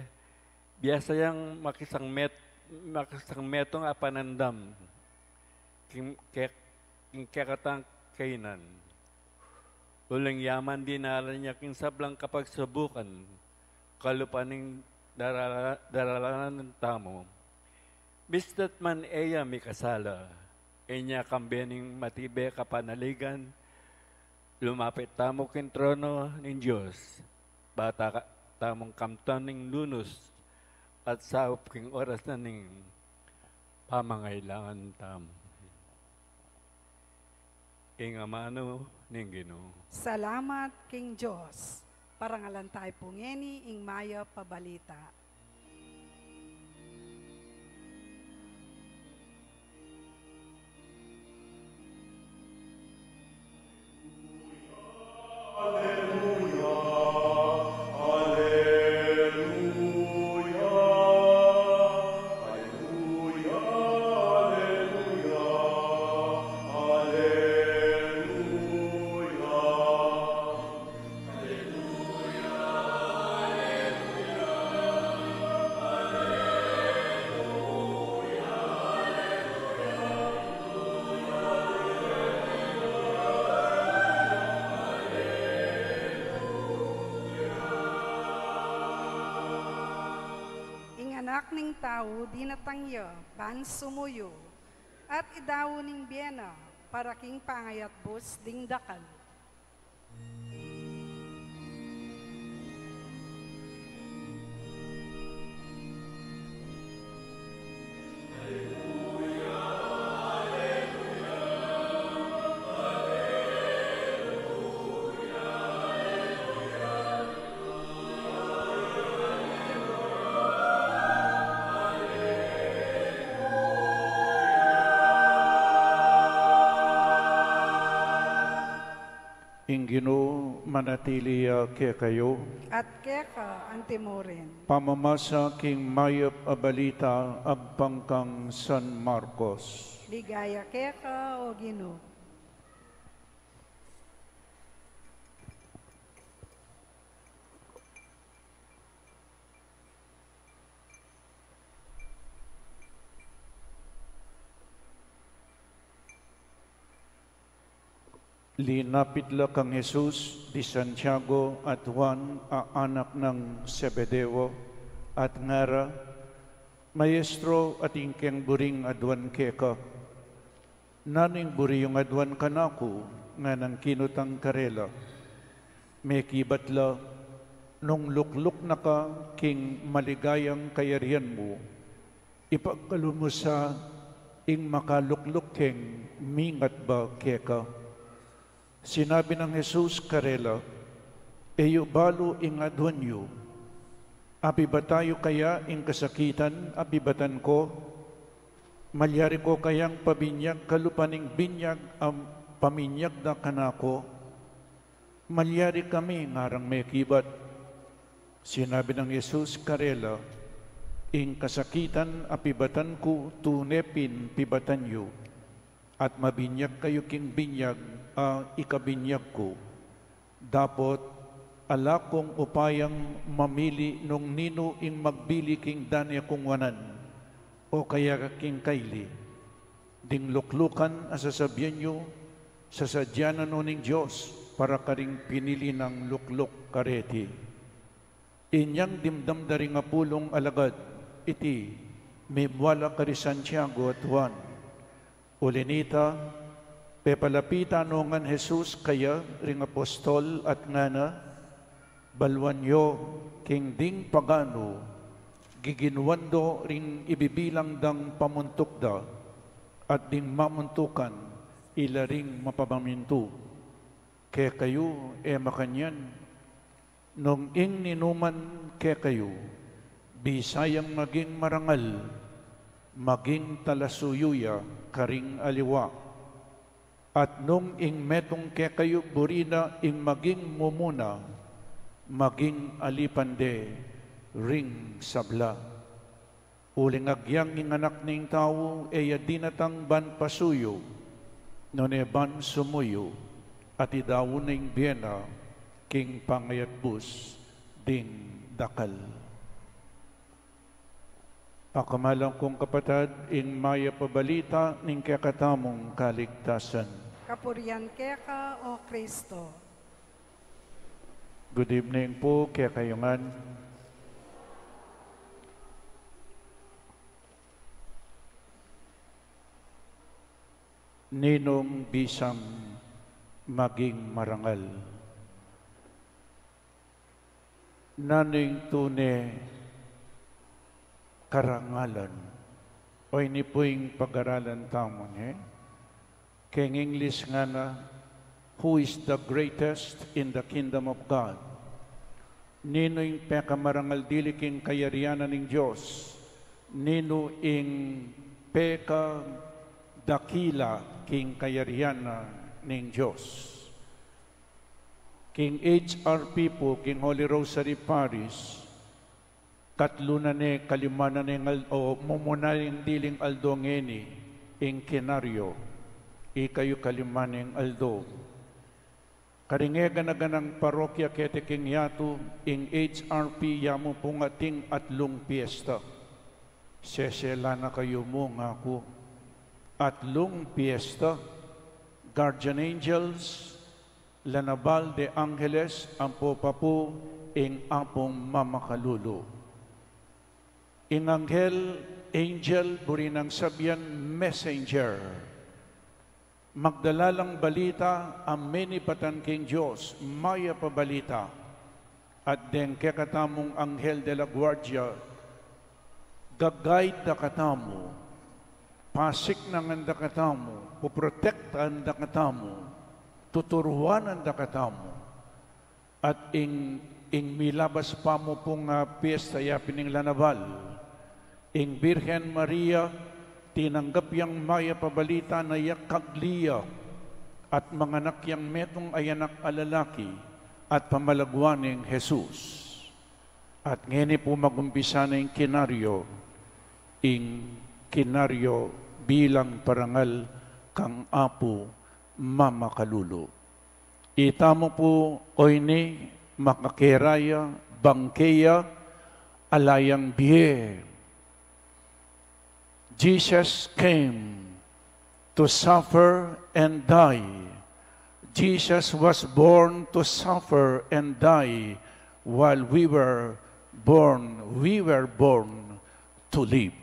biasa yang makisang met-, makisang metung a panandam king ke-, king kekatang kainan. Uling ya man dinalan ya king sablang kapagsubukan, kalupa ning darala-, daralanan tamu. Mista't man e ya mikasala, inya kambe ning matibe kapanaligan, lumapit tamu king trono ning Dios, ba ta-, tamung kamtan ning lunus at saup king oras na ning pamangailangan tamu. Ing amanu ning Ginu. Salamat king Dios. Parangalan tayu pu ngeni ing mayap a balita. Ing Anak ning Tau dinatang ya ban sumuyu, at idau ning bie na para king pangayatbus ding dakal. Ing Ginu manatili ya kekayu. At keka antimurin. Pamamasa king mayap a balita agpang kang San Marcos. Ligaya keka, O Ginu. Linapit la kang Jesus di Santiago at Juan a anak nang Zebedeo, at ngara, Maestro, atin keng buring aduan keka. Nanu ing buri yung aduan kanaku? Nganang kinutang karela. Mekibat la, nung lukluk na ka king maligayang kayarian mu, ipagkalub mu sa ing makalukluk keng mingat ba keka. Sinabi nang Jesus karela, E yu balu ing aduan yu. Apibatan yu kaya ing kasakitan a pibatan ku? Malyari ku kayang pabinyag kalupa ning binyag a paminyag da kanaku? Malyari kami, ngarang mekibat. Sinabi nang Jesus karela, Ing kasakitan a pibatan ku tune pin pibatan yu, at mabinyag kayu king binyag a ikabinyag ku. Dapot ala kung upayang mamili nung ninu ing magbili king dane kung wanan, o kaya king kaili. Ding luklukan a sasabian yu, sasadya na no ning Dios para karing pinili nang lukluk kareti. Inyang dimdam da ring apulung alagad iti, mimwala kari Santiago at Juan. Uli nita, pepalapitan no ngan Jesus kaya ring apostol at ngana, Baluan yo king ding paganu, giginuan do ring ibibilang dang pamuntuk da, at ding mamuntukan ila ring mapapamintu. Kekayu e makanyan, nung ing ninuman kekayu bisa yang maging marangal, maging talasuyu ya karing aliwa. At nung ing metung kekayu buri na ing maging mumuna, maging alipan de ring sabla. Uling agyang ing Anak ning Tau e ya dinatang ban pasuyu, nune ban sumuyu, at idau na ing bie na king pangayatbus ding dakal. Pakamalan kung kapatad, ing mayap a balita ning kekatamung kaligtasan. Kapurian keka, O Kristo. Good evening po kekayu ngan. Ninung bisang maging marangal? Nanu ing tune karangalan? O ini pu ing pag-aralan tamu, ne? Keng English ngana, "Who is the greatest in the kingdom of God?" Ninu ing pekamarangal dili king kayarian na ning Dios? Ninu ing pekadakila king kayarian na ning Dios? King H R P pu, king Holy Rosary Parish, katlu na ne, kalima na neng al-, o, mumuna ing diling aldo ngeni, ing Kinaryo, ikayu kalima neng aldo. Karing e gana-ganang parokya keti king yatu, ing H R P, ya mu pung ating atlung piesta. Sesela na kayu mu, ngaku. Atlung piesta, guardian angels, lanabal de angeles, ampo pa pu ing Apung mamakalulu. Ing anghel, angel, buri nang sabian messenger. Magdala lang balita a menibatan king Dios, mayap a balita. At deng kekatamung anghel de la guardia, ga-guide da katamu, pasiknangan da katamu, poprotektan da katamu, tuturuanan da katamu. At ing, ing milabas pa mu pung, ah, piesta, ya pin ing lanabal. Ing Birhen Maria, tinanggap yang mayap a balita na ya kagli ya, at manganak yang metung a anak a lalaki, at pamalaguan neng Jesus. At ngeni pu magumpisa na ing Kinaryo, ing Kinaryo bilang parangal kang Apu mamakalulu. Itamu pu, o ini, makakeraya, bangkeya, ala yang bie. Jesus came to suffer and die. Jesus was born to suffer and die while we were born, we were born to live.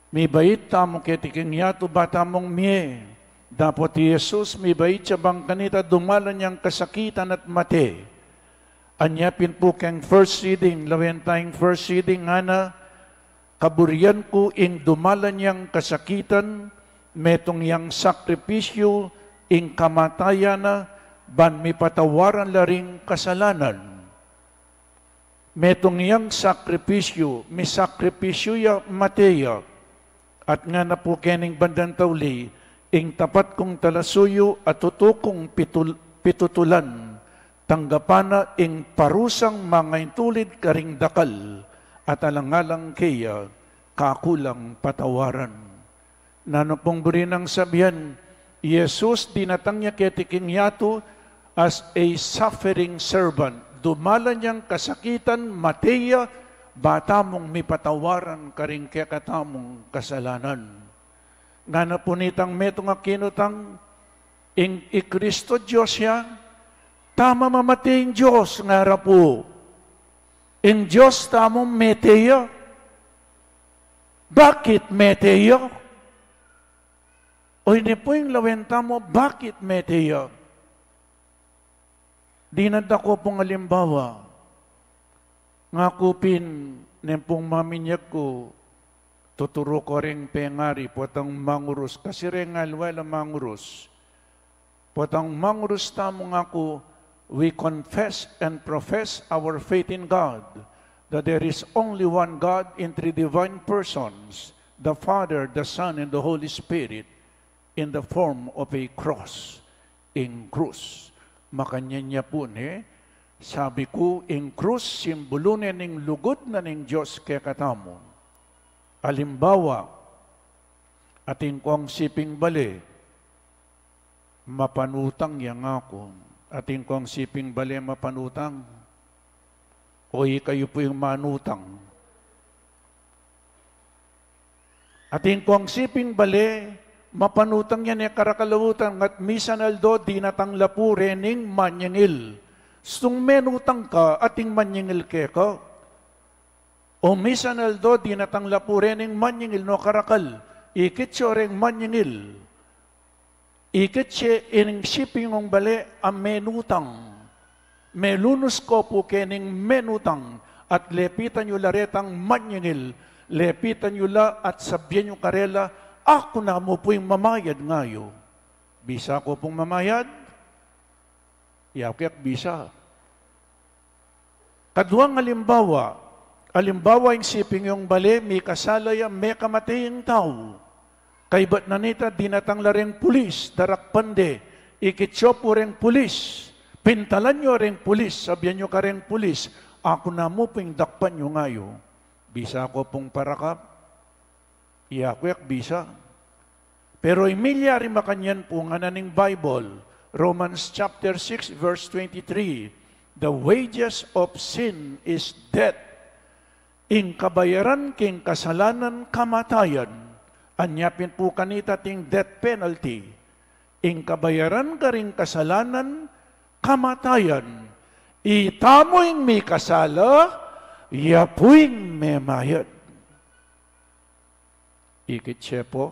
Mibait tamu keti king yatu ba tamung mie. Dapot i Jesus, mibait ya bang kanita, dumalan yang kasakitan at mate. Anya pin pu keng first reading, lawen tang first reading, ngana, kaburian ku ing dumalan yang kasakitan, metung yang sakripisyu, ing kamatayan na, ban mipatawaran la ring kasalanan. Metung yang sakripisyu, misakripisyu ya, mate ya. At ngana pu kening bandang tauli, ing tapat kung talasuyu at tutu kung pitul-, pitutulan, tanggapan na ing parusang mangaintulid karing dakal, at alang-alang keya, kaku lang patawaran. Nanu pung buri nang sabian, i Jesus dinatang ya keti king yatu as a suffering servant. Dumalan yang kasakitan, mate ya, ba tamung mipatawaran karing kekatamung kasalanan. Ngana pu nitang metung a kinutang, ing i Kristo Dios ya, tama mamate ing Dios, ngara pu. Ing Dios tamu mete ya. Bakit mete ya? O ini pu ing lawen tamu, bakit mete ya? Dinadako pung alimbawa. Ngaku pin, neng pung maminyag ku, tuturu ku ring pengari, potang mangurus, kasi reng aliwa la mangurus. Potang mangurus tamu, ngaku, we confess and profess our faith in God, that there is only one God in three divine persons, the Father, the Son, and the Holy Spirit, in the form of a cross. Ing krus. Makanyan ya pu, ne, sabi ku, ing krus, simbulu ne ning lugud na ning Dios kekatamu. Alimbawa, atin kong siping bale, mapanutang ya, ngaku. Atin kong siping bale mapanutang. O ikayu pu ing manutang. Atin kong siping bale, mapanutang ya ne karakal a utang, at misan aldo dinatang la pu rening manyingil. Stung menutang ka, ating manyingil keka. O misan aldo dinatang la pu rening manyingil, no karakal, ikit ya reng manyingil. Ikit ye ining siping yung bale a menutang. Melunus ko pu kening menutang, at lepitan yu la retang manyingil, lepitan yu la at sabyan yu karela, "Aku namu pu ing mamayad ngayu." Bisa ko pung mamayad? Yaku ya bisa. Kaduang alimbawa, alimbawa ing siping yung bale, mikasala ya, mekamate ing tau. Kaybat na nita, dinatang la reng pulis, darakpan de, ikit yo pu reng pulis, pintalan yo reng pulis, sabyan yo kareng pulis, "Aku namu pu ing dakpan yu ngayu." Bisa ko pung parakap? Yaku ya bisa. Pero ing milyari makanyan pu ngana ning Bible, Romans chapter six verse twenty-three, "The wages of sin is death." Ing kabayaran king kasalanan, kamatayan. Anya pin pu kanita ing death penalty. Ing kabayaran karing kasalanan, kamatayan. Itamu ing mikasala, ya pu ing memayad. Ikit ye pu,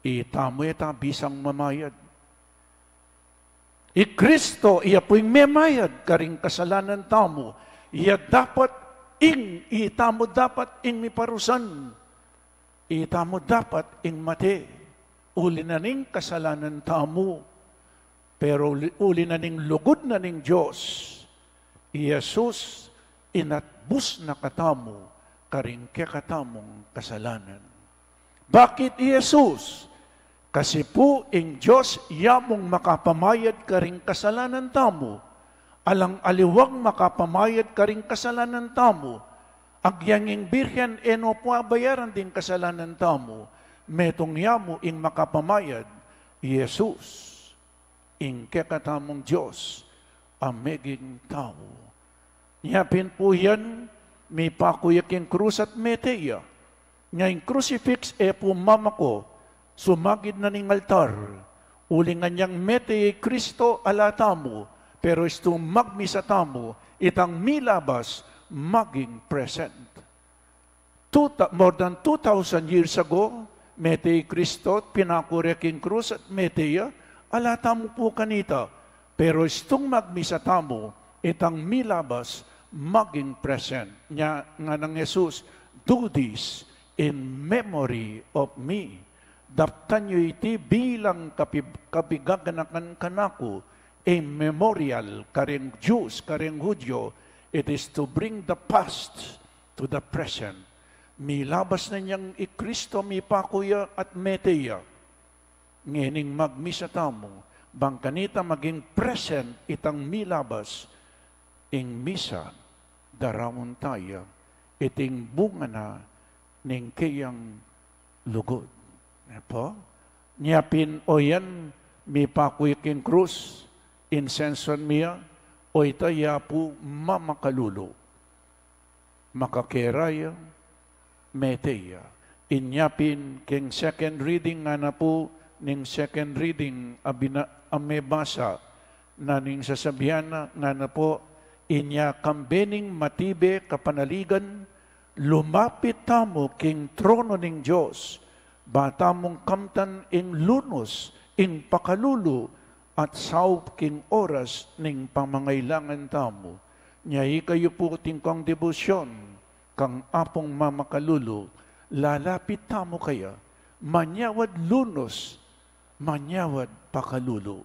itamu e ta bisang mamayad. I Kristo, iya pu ing memayad karing kasalanan tamu. Iya dapat ing, itamu dapat ing miparusan. Itamu dapat ing mate. Uli na ning kasalanan tamu. Pero uli, uli na ning lugud na ning Dios, i Jesus inatbus na katamu karing kekatamung kasalanan. Bakit i Jesus? Kasi pu ing Dios ya mung makapamayad karing kasalanan tamu. Alang aliwang makapamayad karing kasalanan tamu. Agyang ing Birhen e no pu abayaran ding kasalanan tamu. Metung ya mu ing makapamayad, i Jesus. Ing kekatamung Dios a meging tau. Nya pin pu yan, mipaku ya king krus at mete ya. Nya ing crucifix e pu mamako, sumagid na ning altar. Uling anyang mete ya i Kristo, ala tamu, pero istung magmisa tamu, itang milabas, maging present. Two thou-, more than two thousand years ago, mete i Kristo, pinaku re king krus at mete ya, ala tamu pu kanita. Pero istung magmisa tamu, itang milabas, maging present. Nya nganang Jesus, "Do this in memory of me." Daptan yu iti bilang kapi-, kapigaganakan kanaku, a memorial, kareng Jews, kareng Hudyo, it is to bring the past to the present. Milabas na yang i Kristo, mipaku ya at mete ya. Ngening magmisa tamu, bang kanita maging present itang milabas, ing misa, daraun ta ya, iting bunga na ning keyang lugud. Ne pu? Nya pin, o yan, mipaku ya king krus, insensuan mi ya, o ita ya pu mamakalulu. Makakera ya, mete ya. Inya pin king second reading ngana pu, ning second reading a bina-, a mebasa na ning sasabian na ngana pu, inya kambe ning matibe kapanaligan, lumapit tamu king trono ning Dios, ba tamung kamtan ing lunus, ing pakalulu, at saup king oras ning pamangailangan tamu. Nya ikayu pu king kong debosyon, kang Apung mamakalulu, lalapit tamu kaya, manyawad lunus, manyawad pakalulu.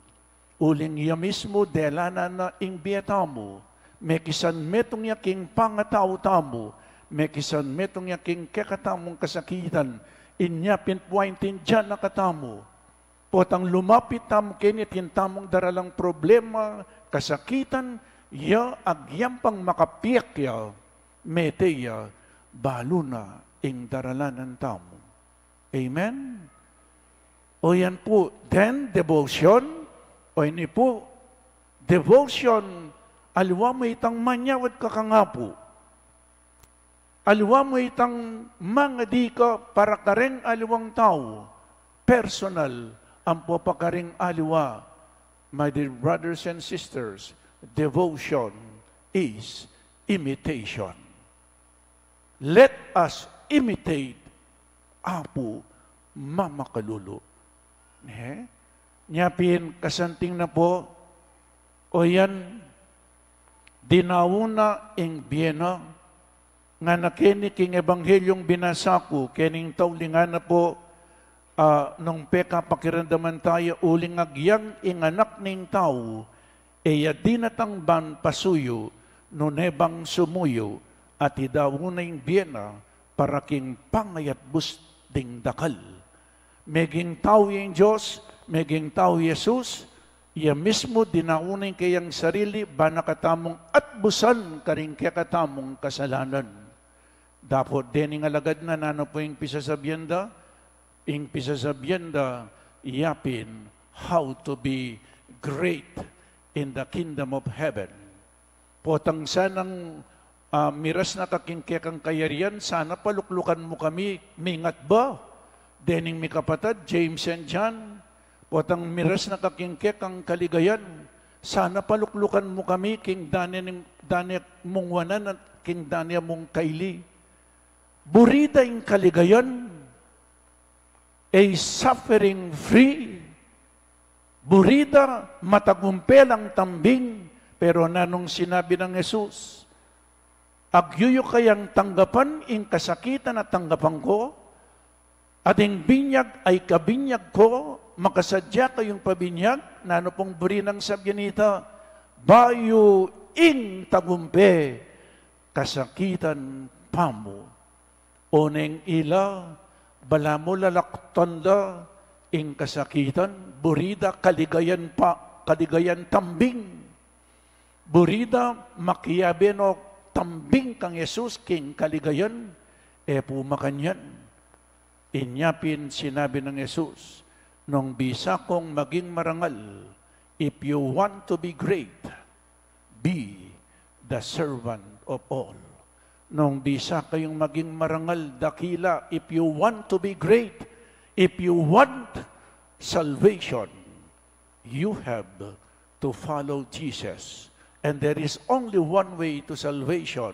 Uling ya mismu delanan na ing bie tamu, mekisan metung ya king pangatau tamu, mekisan metung ya king kekatamung kasakitan, inya pin pu aintindian na katamu. Potang lumapit tamu keni, atin tamung daralang problema, kasakitan, ya agyang pang makapiak ya, mete ya, balu na ing daralanan tamu. Amen? O yan pu, then devotion, o ini pu, devotion, aliwa mu itang manyawad ka kang Apu. Aliwa mu itang mangadi ka para kareng aliwang tau, personal, ampo pa kareng aliwa. My dear brothers and sisters, devotion is imitation. Let us imitate Apu mamakalulu. Eh? Nya pin kasanting na po, o yan, dinaun na ing bie na, ngana keni king Ebanghelyung binasa ku, kening tauli ngana po, ah, nung pekapakiramdaman taya uling agyang ing Anak ning Tau, e ya dinatang ban pasuyu, nune bang sumuyu, at idaun na ing bie na, para king pangayatbus ding dakal. Meging tau ing Dios, meging tau i Jesus, ya mismu dinaun na ing kayang sarili, ban na katamung atbusan karing kekatamung kasalanan. Dapot dening alagad na, nanu pu ing pisasabian da? Ing pisasabian da, yapin, how to be great in the kingdom of heaven. Potang sanang, ah, miras na ka king kekang kayarian, sana paluklukan mu kami, mingat ba? Dening mikapatad, James and John, potang miras na ka king kekang kaligayan, sana paluklukan mu kami king dane ning, dane mung wanan at king dane mung kaili. Buri da ing kaligayan, a suffering free. Buri da matagumpe lang tambing, pero nanung sinabi nang Jesus, agyu yu kayang tanggapan ing kasakitan a tanggapan ku, at ing binyag a ikabinyag ku, makasadya kayung pabinyag, nanu pung buri nang sabian nita, bayu ing tagumpe, kasakitan pa mu. Oneng ila, balamu lalaktan da ing kasakitan, buri da kaligayan pa, kaligayan tambing. Buri da makiabe no tambing kang Jesus king kaligayan, e pu makanyan. Inya pin sinabi nang Jesus, nung bisa kung maging marangal, if you want to be great, be the servant of all. Nung bisa kayung maging marangal, dakila, if you want to be great, if you want salvation, you have to follow Jesus. And there is only one way to salvation.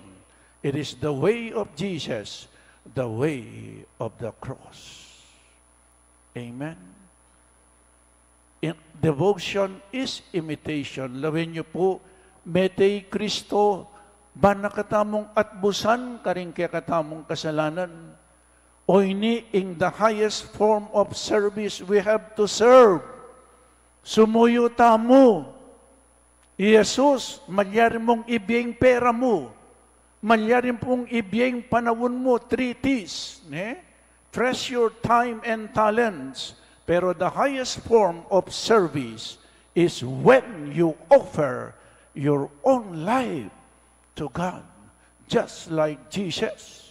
It is the way of Jesus, the way of the cross. Amen. In, devotion is imitation. Lawen yu pu, mete i Kristo, ban na katamung atbusan karing kekatamung kasalanan. O ini ing the highest form of service, we have to serve. Sumuyu tamu. I Jesus, malyari mung ibie ing pera mu, malyari mung ibie ing panaun mu, three T's, ne? Treasure, time, and talents. Pero the highest form of service is when you offer your own life to God, just like Jesus.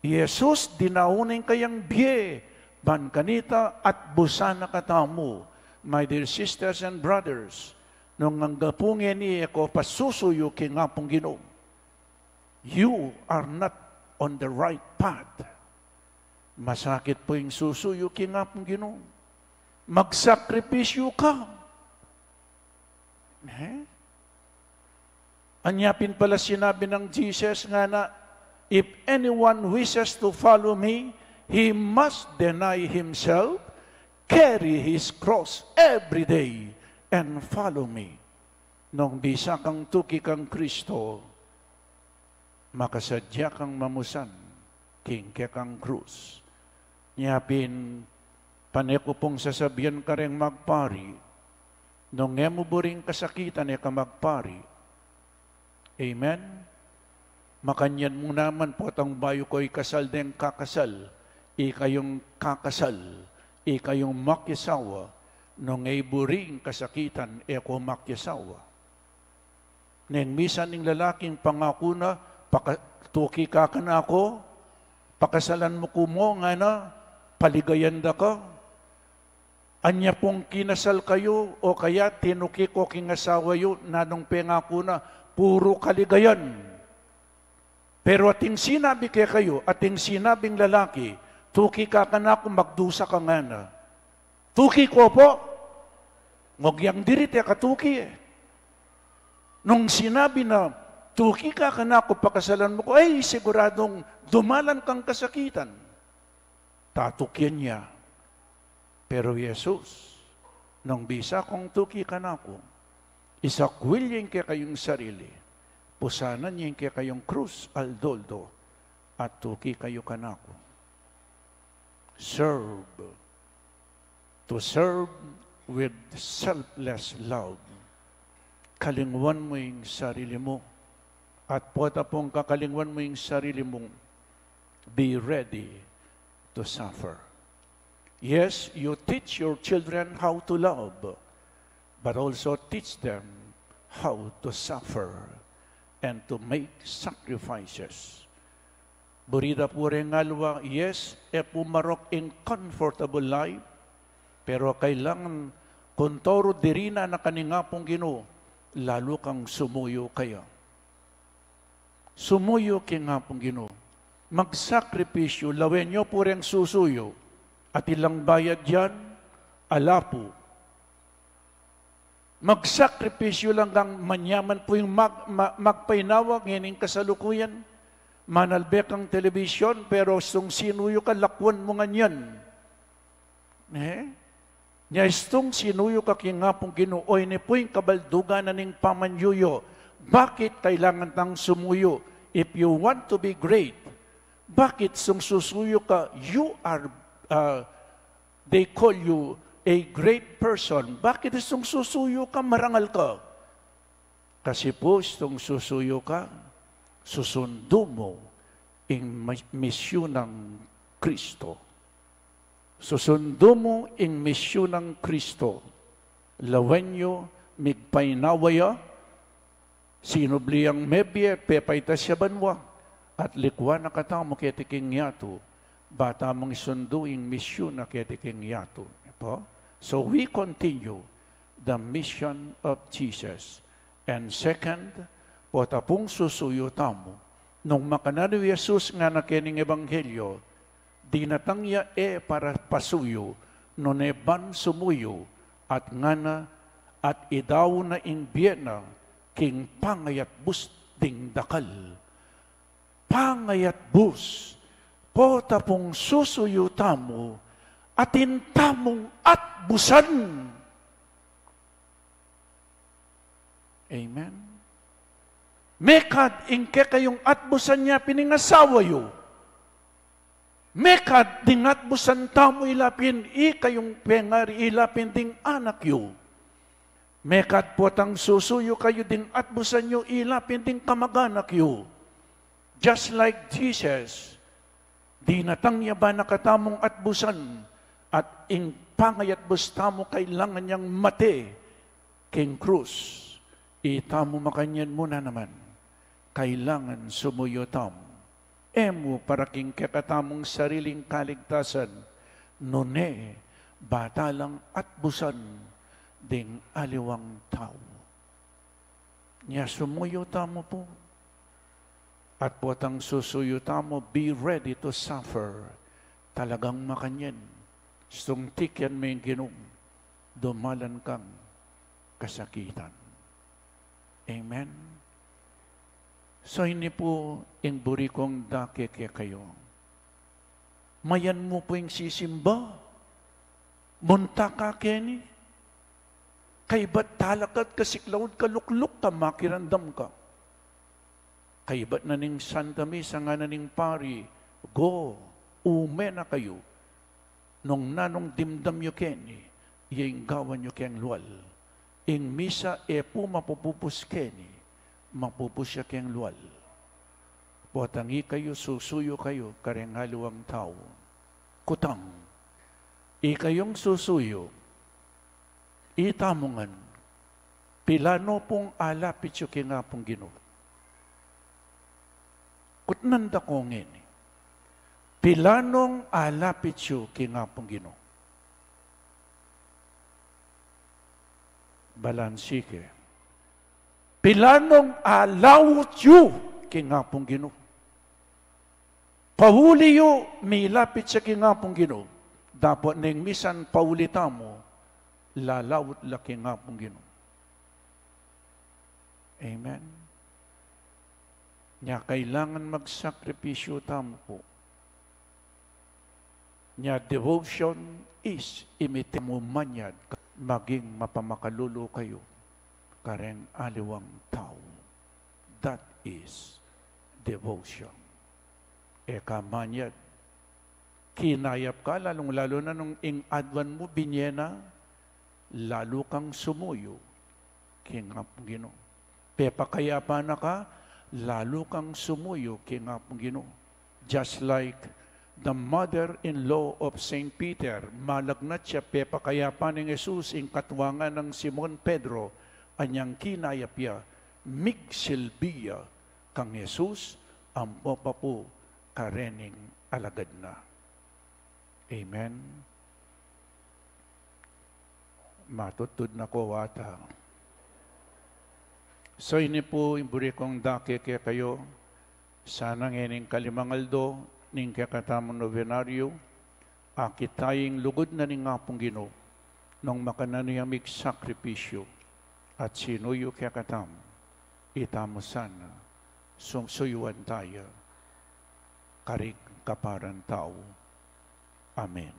I Jesus, dinaun na ing kayang bie, ban kanita atbusan na katamu. My dear sisters and brothers, nung angga pu ngeni e ko pasusuyu king Apung Ginu, you are not on the right path. Masakit pu ing susuyu king Apung Ginu. Magsakripisyu ka. Eh? Anya pin pala sinabi nang Jesus ngana, "If anyone wishes to follow me, he must deny himself, carry his cross every day, and follow me." Nung bisa kang tuki kang Kristo, makasadya kang mamusan king kekang krus. Nya pin, pane ku pung sasabian kareng magpari, nung e mu buring kasakitan e ka magpari. Amen? Makanyan mu naman potang bayu ko ikasal deng kakasal, ikayung kakasal, ikayung makiasawa, nung e buring kasakitan e ko makiasawa. Neng misan ing lalaking pangaku na, paka-, tuki ka kanaku, pakasalan mu ku mu, ngana, paligayan da ka. Anya pung kinasal kayu, o kaya tinuki ko king asawa yu, nanung pengaku na, puru kaligayan. Pero ating sinabi kekayu, ating sinabing lalaki, tuki ka kanaku, magdusa ka, ngana. Tuki ko pu. Ngog yang diri te katuki e. Nung sinabi na, tuki ka kanaku, pakasalan mu ku, ay, siguradung dumalan kang kasakitan. Tatukian ya. Pero Jesus, nung bisa kung tuki kanaku, isakwil ye ing kekayung sarili, pusanan ye ing kekayung krus aldo-aldo, at tuki kayu kanaku. Serve. To serve with selfless love. Kalingwan mu ing sarili mu. At pota pung kakalingwan mu ing sarili mu, be ready to suffer. Yes, you teach your children how to love, but also teach them how to suffer and to make sacrifices. Buri da pu reng aliwa, yes, e pu marok ing comfortable life, pero kailangan kung toru dirinan na ka ning Apung Ginu, lalu kang sumuyu kaya. Sumuyu king Apung Ginu. Magsakripisyu, lawen yu pu reng susuyu. Atin lang bayad yan, ala pu. Magsakripisyu lang kang manyaman pu ing mag-, ma-, magpainawa ngening kasalukuyan. Manalbe kang telebisyon, pero istung sinuyu ka, lakwan mu ngan yan. Eh? Nya istung sinuyu ka king Apung Ginu, o ini pu ing kabaldugan na ning pamanyuyu. Bakit kailangan tang sumuyu? If you want to be great, bakit istung susuyu ka, you are, uh, they call you a great person? Bakit istung susuyu ka, marangal ka? Kasi pu istung susuyu ka, susundu mu ing mi-, misyun nang Kristo. Susundu mu ing misyun nang Kristo. Lawen yu, migpainawa ya, sinubli yang mebie, pepaitas ya banua, at likuan na katamu keti king yatu, ba tamung isundu ing misyun na keti king yatu. Pu? So we continue the mission of Jesus. And second, pota pung susuyu tamu. Nung makananu i Jesus ngana kening ebanghelyo, dinatang ya e para pasuyu, nune ban sumuyu, at ngana, at idau na ing bie na king pangayatbus ding dakal. Pangayatbus, pota pung susuyu tamu, atin tamung atbusan. Amen. Mekad ing kekayung atbusan ya pin ing asawa yu. Mekad ding atbusan tamu ila pin ikayung pengari, ila pin ding anak yu. Mekad potang susuyu kayu, ding atbusan yu ila pin ding kamaganak yu. Just like Jesus, dinatang ya ba na katamung atbusan, at ing pangayatbus tamu kailangan yang mate king krus. Itamu makanyan mu na naman, kailangan sumuyu tamu. E mu para king kekatamung sariling kaligtasan, nune ba ta lang atbusan ding aliwang tau. Nya sumuyu tamu pu. At potang susuyu tamu, be ready to suffer. Talagang makanyan. Istung tikian me ing Ginu, dumalan kang kasakitan. Amen. So ini pu ing buri kung dake kekayu. Mayan mu pu ing sisimba. Munta ka keni. Kaybat talakad ka, siklaud ka, lukluk ka, makiramdam ka. Kaybat na ning Santa Misa, ngana ning pari, "Go, ume na kayu. Nung nanung dimdam yu keni, iya ing gawan yu keng lual." Ing misa e pu mapupus keni, mapupus ya keng lual. Potang ikayu susuyu kayu kareng aliwang tau. Kutang, ikayung susuyu, itamu ngan, pilan no pung alapit yu king Apung Ginu? Kutnan da ko ngeni. Pilan nong alapit yu king Apung Ginu? Balansi ke. Pilan nong alaut yu king Apung Ginu? Pauli yu milapit ya king Apung Ginu. Dapot neng misan pauli tamu, lalaut la king Apung Ginu. Amen. Nya kailangan magsakripisyu tamu pu. Nya devotion is imitate mu manyad, maging mapamakalulu kayu kareng aliwang tau. That is devotion. E ka manyad, kinayap ka, lalung-lalu na nung ing adwan mu binye na, lalu kang sumuyu king Apung Ginu. Pepakayapan na ka, lalu kang sumuyu king Apung Ginu. Just like the mother-in-law of Saint Peter, malagnat ya pepakayapan nang Jesus ing katuangan nang Simon Pedro, anyang kinayap ya, migsilbi ya kang Jesus, ampo pa pu karening alagad na. Amen. Matutud na ko ata. So ini pu ing buri kung dake kekayu, sana ngening kalimang aldo ning kekatamung nobenaryo, akit taya ing lugud na ning Apung Ginu, nung makananu yang migsakripisyu at sinuyu kekatamu, itamu sana sum-, suyuan taya karing kaparang tau. Amen.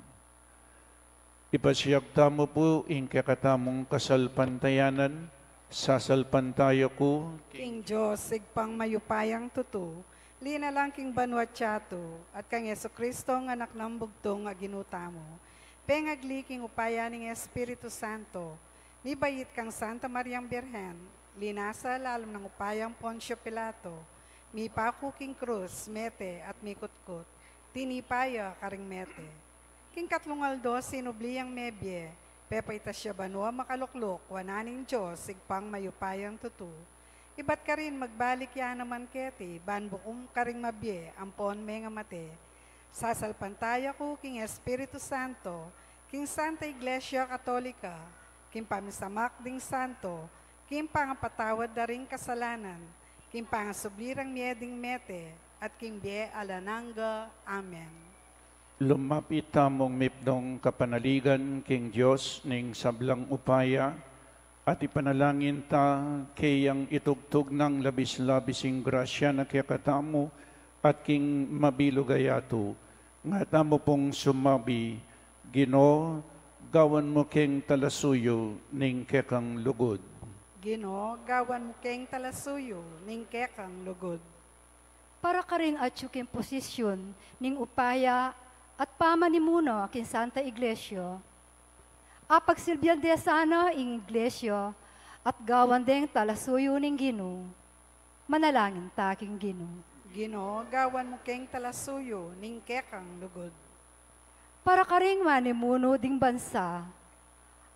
Ipasiag tamu pu ing kekatamung kasalpantayanan, sasalpantaya ku king Dios, Ibpang mayupayang tutu, linalang king banua at yatu, at kang Jesucristo, ing Anak nang bugtung a Ginu tamu, pengagli king upaya ning Espiritu Santo, mibait kang Santa Mariang Birhen, linasa lalam nang upayang Poncio Pilato, mipaku king krus, mete at mikutkut, tinipa ya karing mete. King katlung aldo sinubli yang mebie, pepaitas ya banua makalukluk wanan ning Dios, Ibpang mayupayang tutu. Ibat karin magbalik ya naman keti, ban bukum karing mabie ampon mengamate. Sasalpantaya ku king Espiritu Santo, king Santa Iglesia Katolika, king pamisamak ding santo, king pangapatawad da ring kasalanan, king pangasubli rang mie ding mete, at king bie alang angga. Amen. Lumapit tamung mipnung kapanaligan king Dios ning sablang upaya, at ipanalangin ta keyang itugtug nang labis-labis ing grasya na kekatamu at king mabilug a yatu. Nga tamu pung sumabi, Ginu, gawan mu keng talasuyu ning kekang lugud. Ginu, gawan mu keng talasuyu ning kekang lugud. Para karing atyu king posisyun ning upaya at pamanimuna king Santa Iglesia, apagsilbian de sana ing Iglesia at gawan deng talasuyu ning Ginu. Manalangin ta king Ginu. Ginu, gawan mu keng talasuyu ning kekang lugud. Para karing manimunu ding bansa,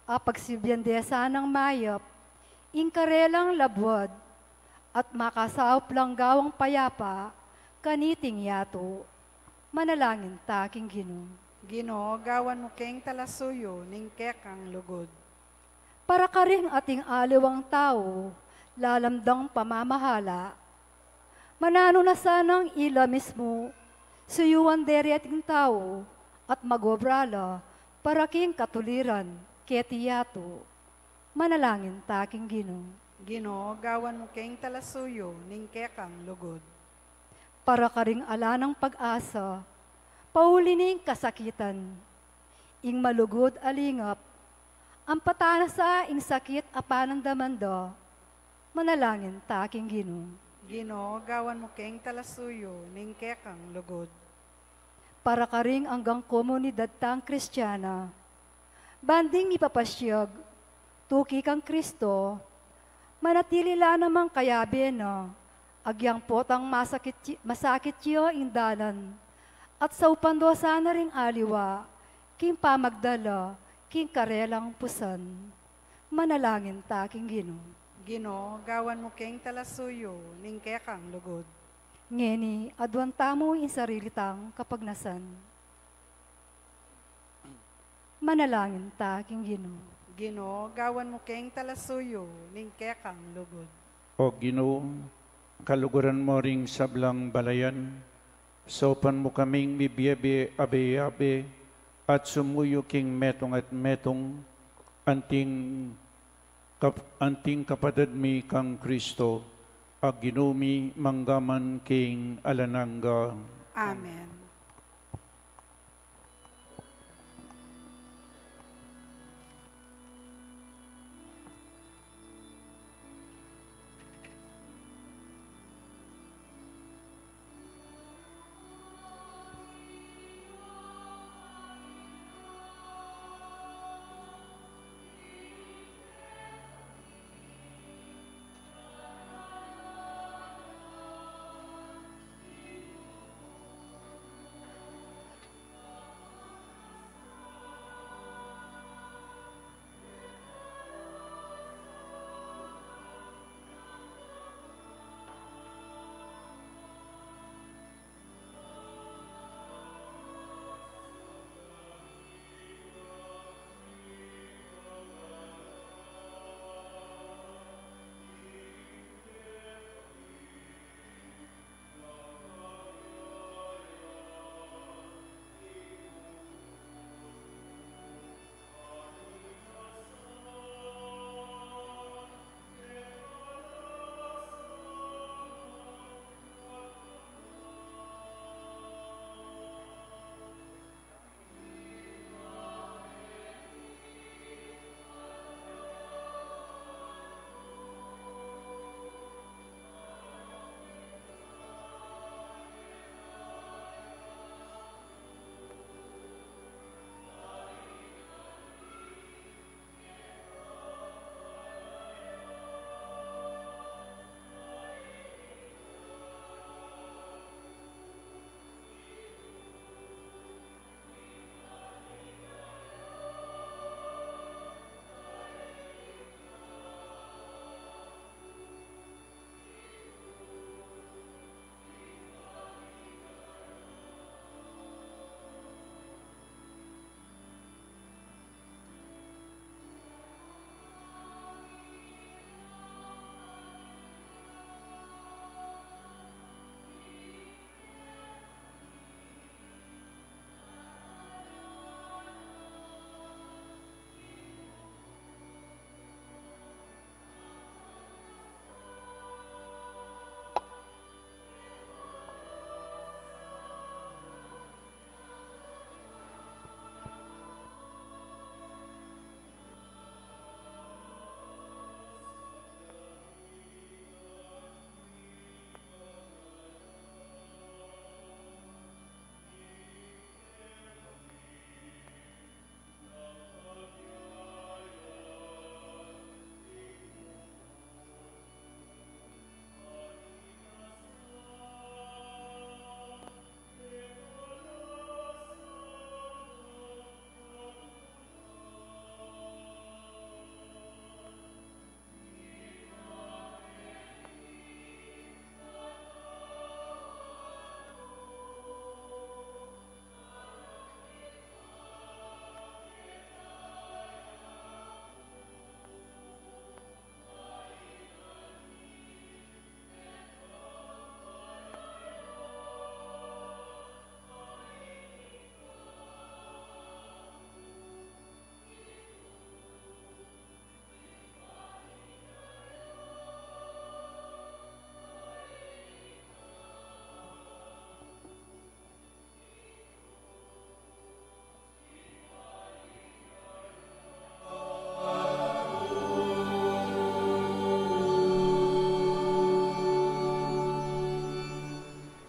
apagsilbian de sanang mayap ing karelang labuad at makasaup lang gawang payapa kaniting yatu. Manalangin ta king Ginu. Ginu, gawan mu keng talasuyu ning kekang lugud. Para karing ating aliwang tau lalam dang pamamahala, mananu na sanang ila mismu suyuan de reting tau at mag-obra la para king katuliran keti yatu. Manalangin ta king Ginu. Ginu, gawan mu keng talasuyu ning kekang lugud. Para karing ala nang pag-asa pauli ning kasakitan, ing malugud a lingap, ampatan na sa ing sakit a panandaman da. Manalangin ta king Ginu. Ginu, gawan mu keng talasuyu ning kekang lugud. Para karing anggang komunidad tang Kristiana, ban ding mipapasiag tuki kang Kristo, manatili la namang kayabe na agyang potang masakit, masakit ya ing dalan, at saupan da sana ring aliwa king pamagdala king karelang pusan. Manalangin ta king Ginu. Ginu, gawan mu keng talasuyu ning kekang lugud. Ngeni aduan tamu ing sarili tang kapagnasan. Manalangin ta king Ginu. Ginu, gawan mu keng talasuyu ning kekang lugud. O Ginu, kaluguran mu ring sablang balayan, saupan mu kaming mibie-bie abe-abe at sumuyu king metung at metung, anting kap-, anting kapatad mi kang Kristo, a Ginu mi, mangga man king alang angga. Amen.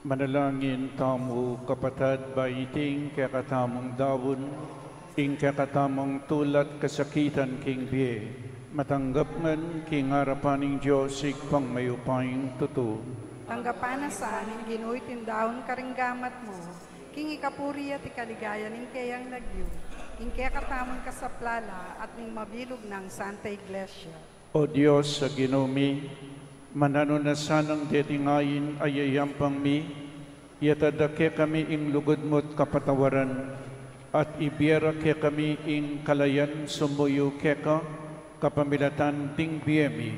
Manalangin tamu, kapatad, ba iting kekatamung daun, ing kekatamung tulat kasakitan king bie, matanggap ngan king arapan ning Dios Ibpang mayupayang tutu. Tanggapan na sa ning Ginu iting daun karing gamat mu, king ikapuri at ikaligaya ning keyang lagyu, king kekatamung kasaplalan at ning mabilug nang Santa Iglesia. O Dios a Ginu mi, mananu na sanang deting ain a yayampang mi, yatad da kekami ing lugud mu't kapatawaran, at ibie ra kekami ing kalayan sumuyu keka, kapamilatan ding bie mi.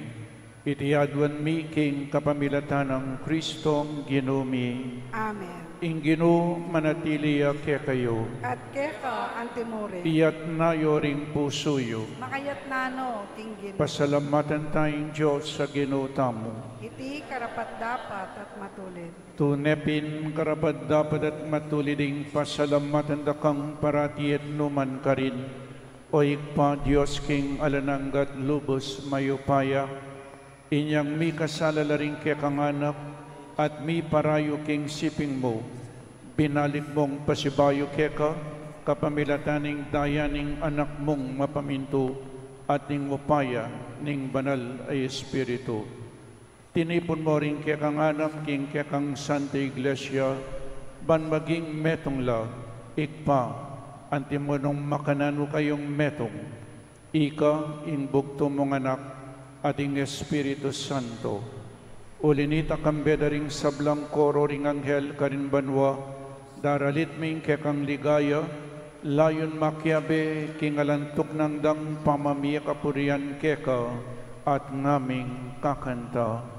Iti aduan mi king kapamilatan nang Kristong Ginu mi. Amen. Ing Ginu manatili ya kekayu. At keka antimurin. Iyatna yu ring pusu yu. Makayatna no king Ginu. Pasalamatan taya ing Dios a Ginu tamu. Iti karapat-dapat at matulid. Tune pin karapat-dapat at matulid ing pasalamatan da kang parati at nukarin man, O Ibpa, Dios king alang angga at lubus mayupaya. Inyang mikasala la ring kekang anak at miparayu king siping mu, binalik mung pasibayu keka, kapamilatan ning daya ning Anak mung mapamintu at ning upaya ning Banal a Espiritu. Tinipun mu ring kekang anak king kekang Santa Iglesia, ban maging metung la. Ibpa, antimunung makananu kayung metung, ika ing bugtung mung Anak at ing Espiritu Santo. Uli nita, kambe da ring sablang koro ring anghel karin banua, daralit mi ing kekang ligaya, layun makiabe king alang tuknang dang pamamie kapurian keka at ngaming kakanta.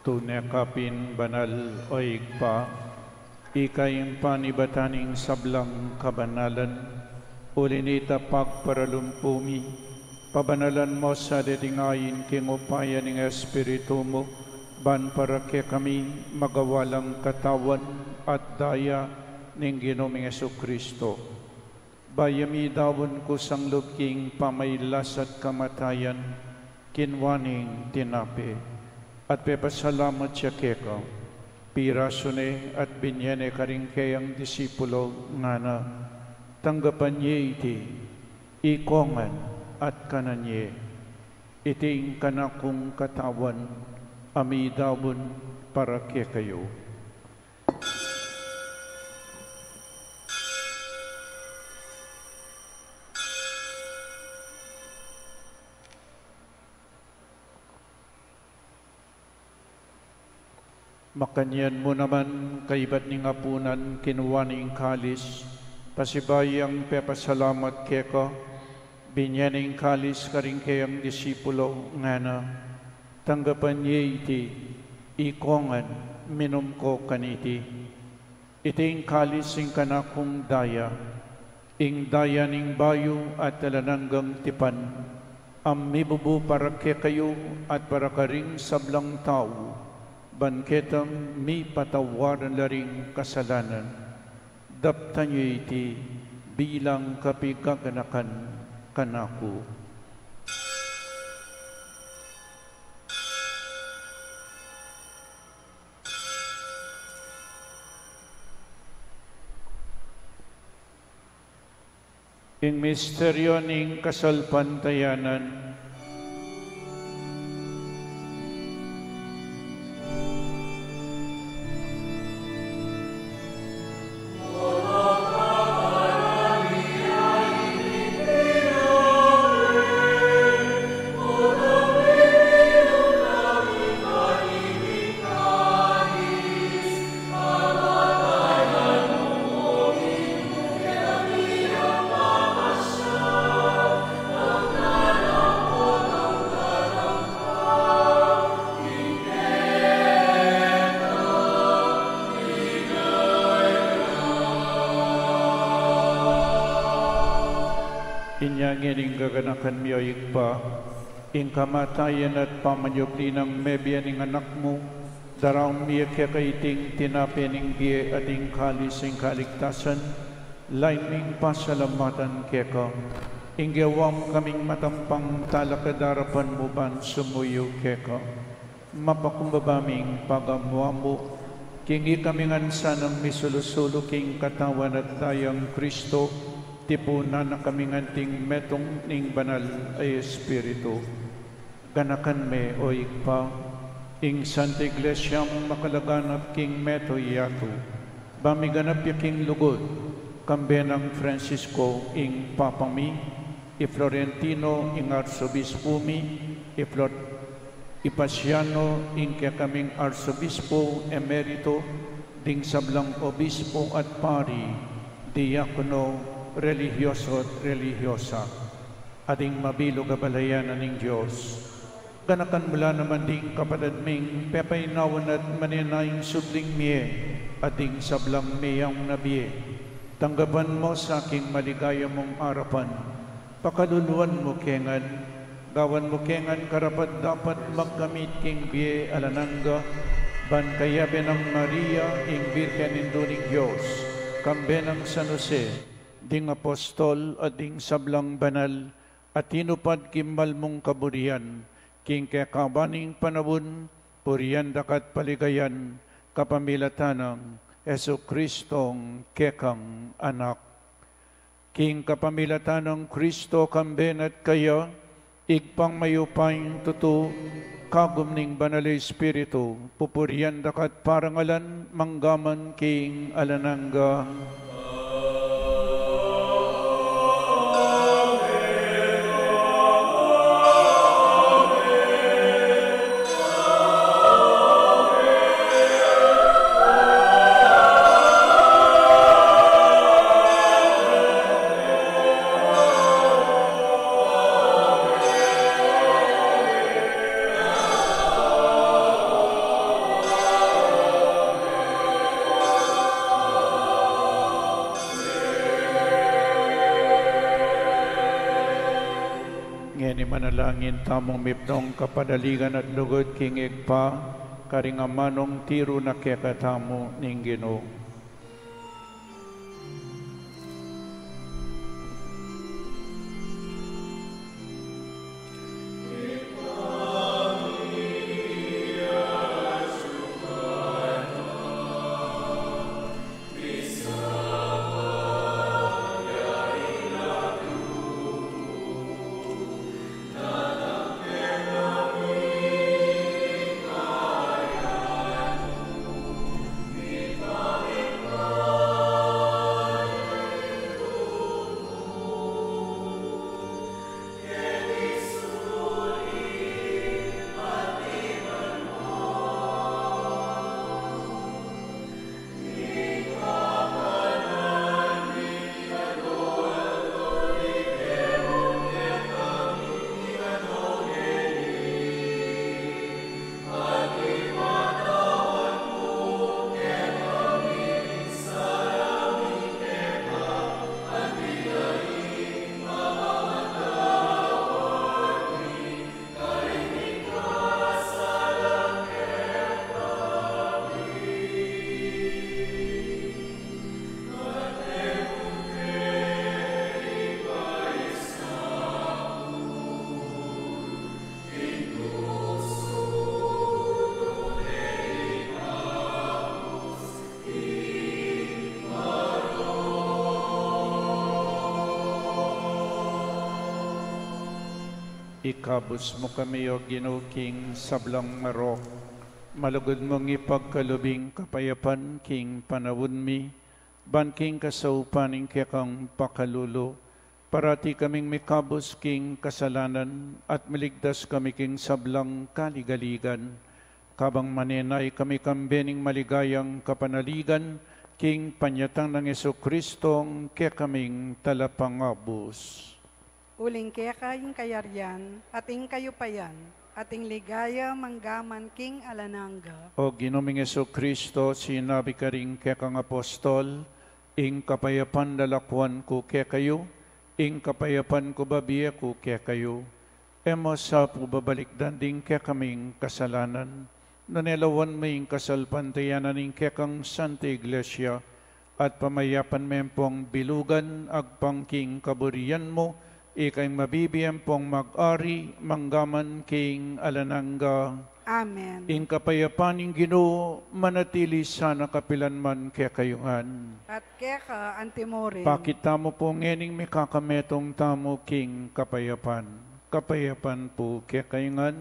Tune ka pin banal, o Ibpa, ika ing panibatan ning sablang kabanalan. Uli nita, pagparalumpu mi, pabanalan mu sa deting ain king upaya ning Espiritu mu, ban para kekami magawa lang katawan at daya ning Ginu ming Jesucristo. Bayu mi daun kusang lub king pamailas at kamatayan, kinua neng tinape, at pepasalamat ya keka, pirasu ne at binye ne karing keyang disipulo, ngana: Tanggapan ye iti, ikongan at kanan ye. Iti ing kanakung katawan, a midaun para kekayu. Makanyan mu naman, kaibat ning apunan, kinua ne ing kalis, pasibayu yang pepasalamat keka, binye ne ing kalis karing keyang disipulo, ngana: Tanggapan ye iti, ikongan, minum ko kaniti. Iti ing kalis ning kanakung daya, Ing daya ning bayu at alang anggang tipan, a mibubu para kekayu at para karing sablang tau, ban ketang mipatawaran la ring kasalanan. Daptan yu iti bilang kapigaganakan kanaku. Ing misteryo ning kasalpantayanan. Inya ngeni, gaganakan mi, o Ibpa, ing kamatayan at pamanyubli nang mebie ning Anak mu, daraun mi keka iting tinape ning bie at ing kalis ning kaligtasan, lain ming pasalamatan keka, ing gewa mu kaming matampang talakad king arapan mu ban sumuyu keka. Mapakumbaba ming pagamu-amu king ikami ngan sanang misulu-sulu king katawan at dayang Kristo, tipunan na kami ngan king metung ning Banal a Espiritu. Ganakan me, o Ibpa, ing Santa Iglesia mung makalaganap king mabilug a yatu, ba miganap ya king lugud, kambe nang Francisco ing Papa mi, i Florentino ing Arsobispu mi, i Flor-, i Paciano ing kekaming Arsobispu Emerito, ding sablang obispu at pari, diakono, relihiyoso at relihiyosa, at ding mabilug a balayan ning Dios. Ganakan mu la naman ding kapatad ming pepainawan at manenaya ing subling mie, at ding sablang meyang na bie. Tanggapan mu sa king maligaya mung arapan. Pakaluluan mu ke ngan, gawan mu ke ngan karapat-dapat magkamit king bie alang angga, ban kayabe nang Maria, ing Birhen Indu ning Dios, kambe nang San Jose, ding apostol at ding sablang banal, a tinupad king mal mung kaburian, king kekaban ning panaun, purian da ka at paligayan, kapamilatan nang Jesucristong kekang Anak. King kapamilatan nang Kristo, kambe na at kaya, Ibpang mayupayang tutu, kagum ning Banal a Espiritu, pupurian da ka at parangalan, mangga man king alang angga. Ngeni manalangin tamung mipnung kapanaligan at lugud king Ibpa, karing amanung tiru na kekatamu ning Ginu. Ikabus mu kami, O Ginu, king sablang marok. Malugud mung ipagkalub ing kapayapan king panaun mi, ban king kasaupan ning kekang pakalulu, parati kaming mikabus king kasalanan at miligtas kami king sablang kaligaligan. Kabang manenaya kami kambe ning maligayang kapanaligan, king panyatang nang Jesucristong kekaming Talapangabus. Uling keka ing kayarian, at ing kayupayan, at ing ligaya manggaman king alang angga. O Ginu ming Jesucristo, sinabi karing kekang apostol, ing kapayapan lalakuan ku kekayu, ing kapayapan ku bibie ku kekayu. E mu sa pu babalikdan ding kekaming kasalanan, nune lawan mu ing kasalpantayanan ning kekang Santa Iglesia, at pamayapan me pung bilugan agpang king kaburian mu, ika ing mabibie pung mag-ari manggaman king alang angga. Amen. Ing kapayapan ning Ginu manatili sana kapilan man kekayu ngan. At keka antimurin. Pakit tamu pu ngening mikakametung tamu king kapayapan. Kapayapan pu kekayu ngan.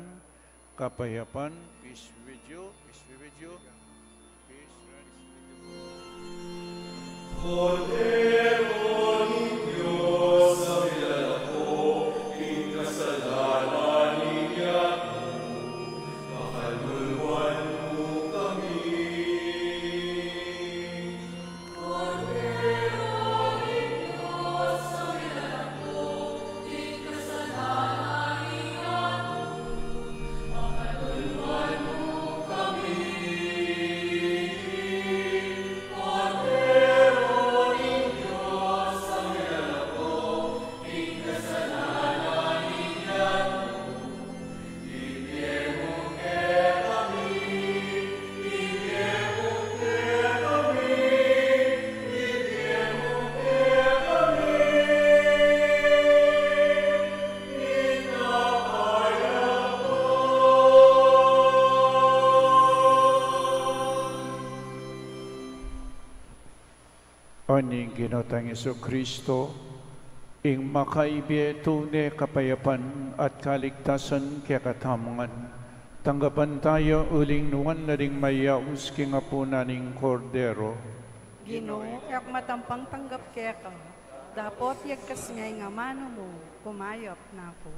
Kapayapan, peace be with you, peace be with you. Peace rest with you. Kordero ning Dios, a milalako king kasalanan ning yatu, pakaluluan mu kami. O ning Ginu tang Jesucristo, ing makaibie tune kapayapan at kaligtasan kekatamu ngan, tanggapan taya uling nuan na ring mayaus king apunan ning Kordero. Ginu, e ku matampang tanggap keka, dapot yagkas me ing amanu mu, kumayap na ku.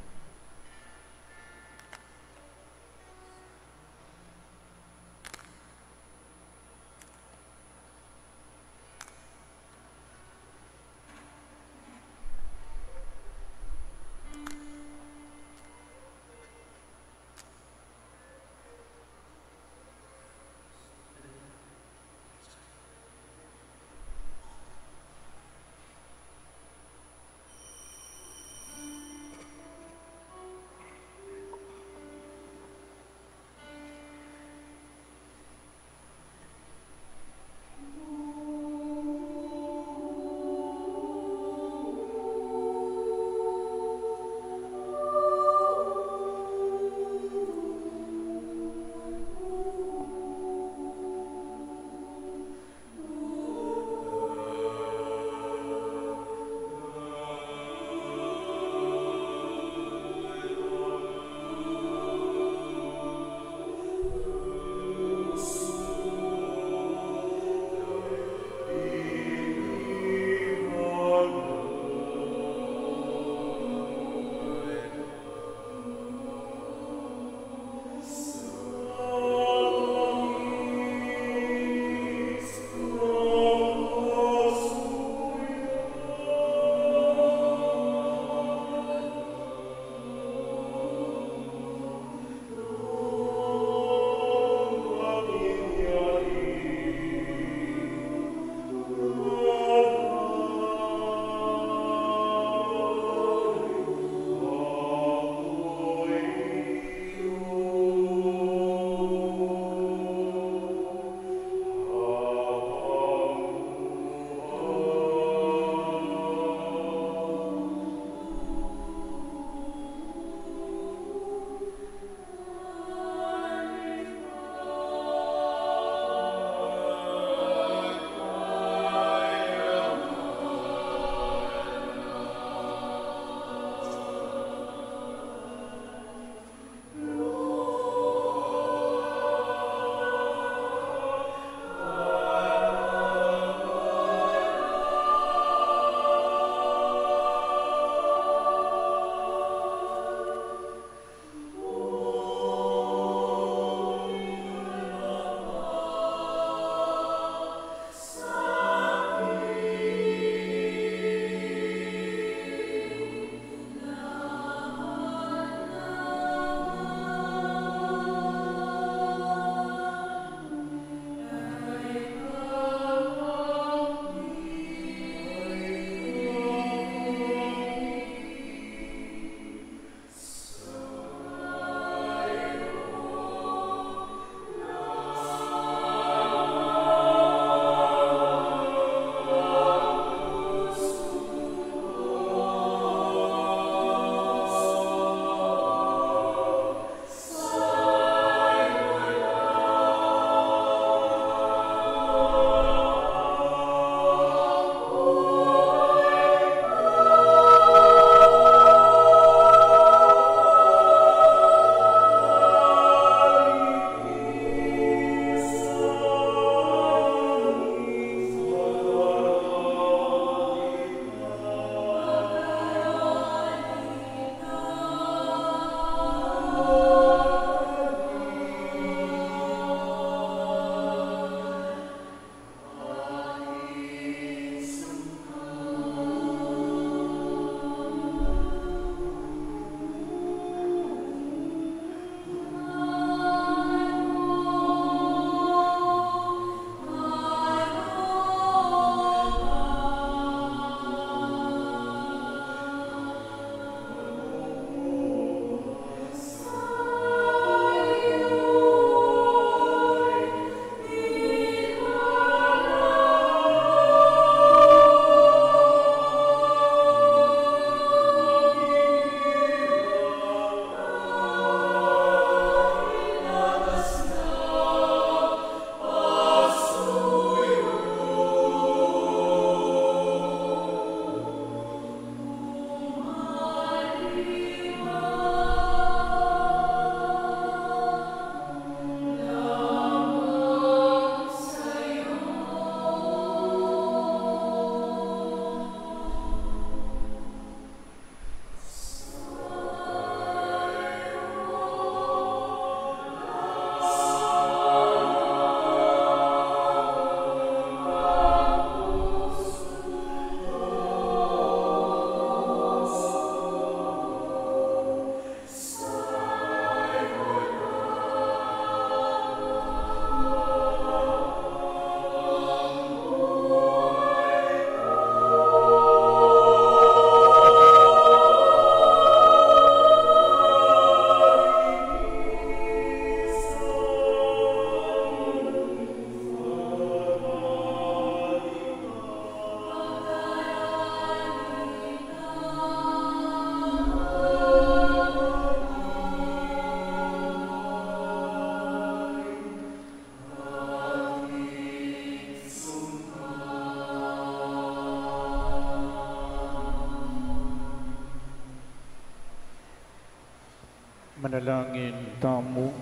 Manalangin tamu.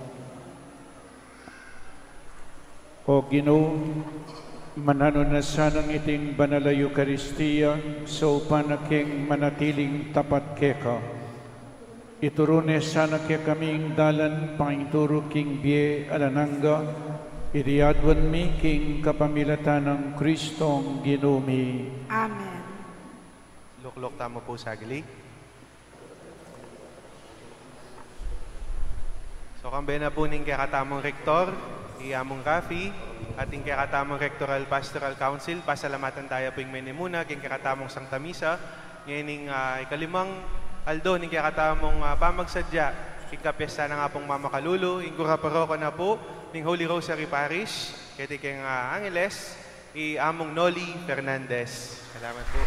O Ginu, mananu na sanang iting banal a Eukaristia, saupan na keng manatiling tapat keka. Ituru ne sana kekaming dalan panginturu king bie alang angga, iti aduan mi king kapamilatan nang Kristong Ginu mi. Amen. Lukluk tamu pu saglit. So, kambe na pu ning kekatamung Rektor, i Among Rafi, at ing kekatamung Rectoral Pastoral Council, pasalamatan taya pu ing menimuna king kekatamung Santa Misa, ngening, ah, ikalimang aldo ning kekatamung, ah, pamagsadya king kapiestan nang Apung Mamakalulu, ing Cura Paroko na pu ning Holy Rosary Parish, keti keng, ah, Angeles, i Among Noli Fernandez. Salamat pu.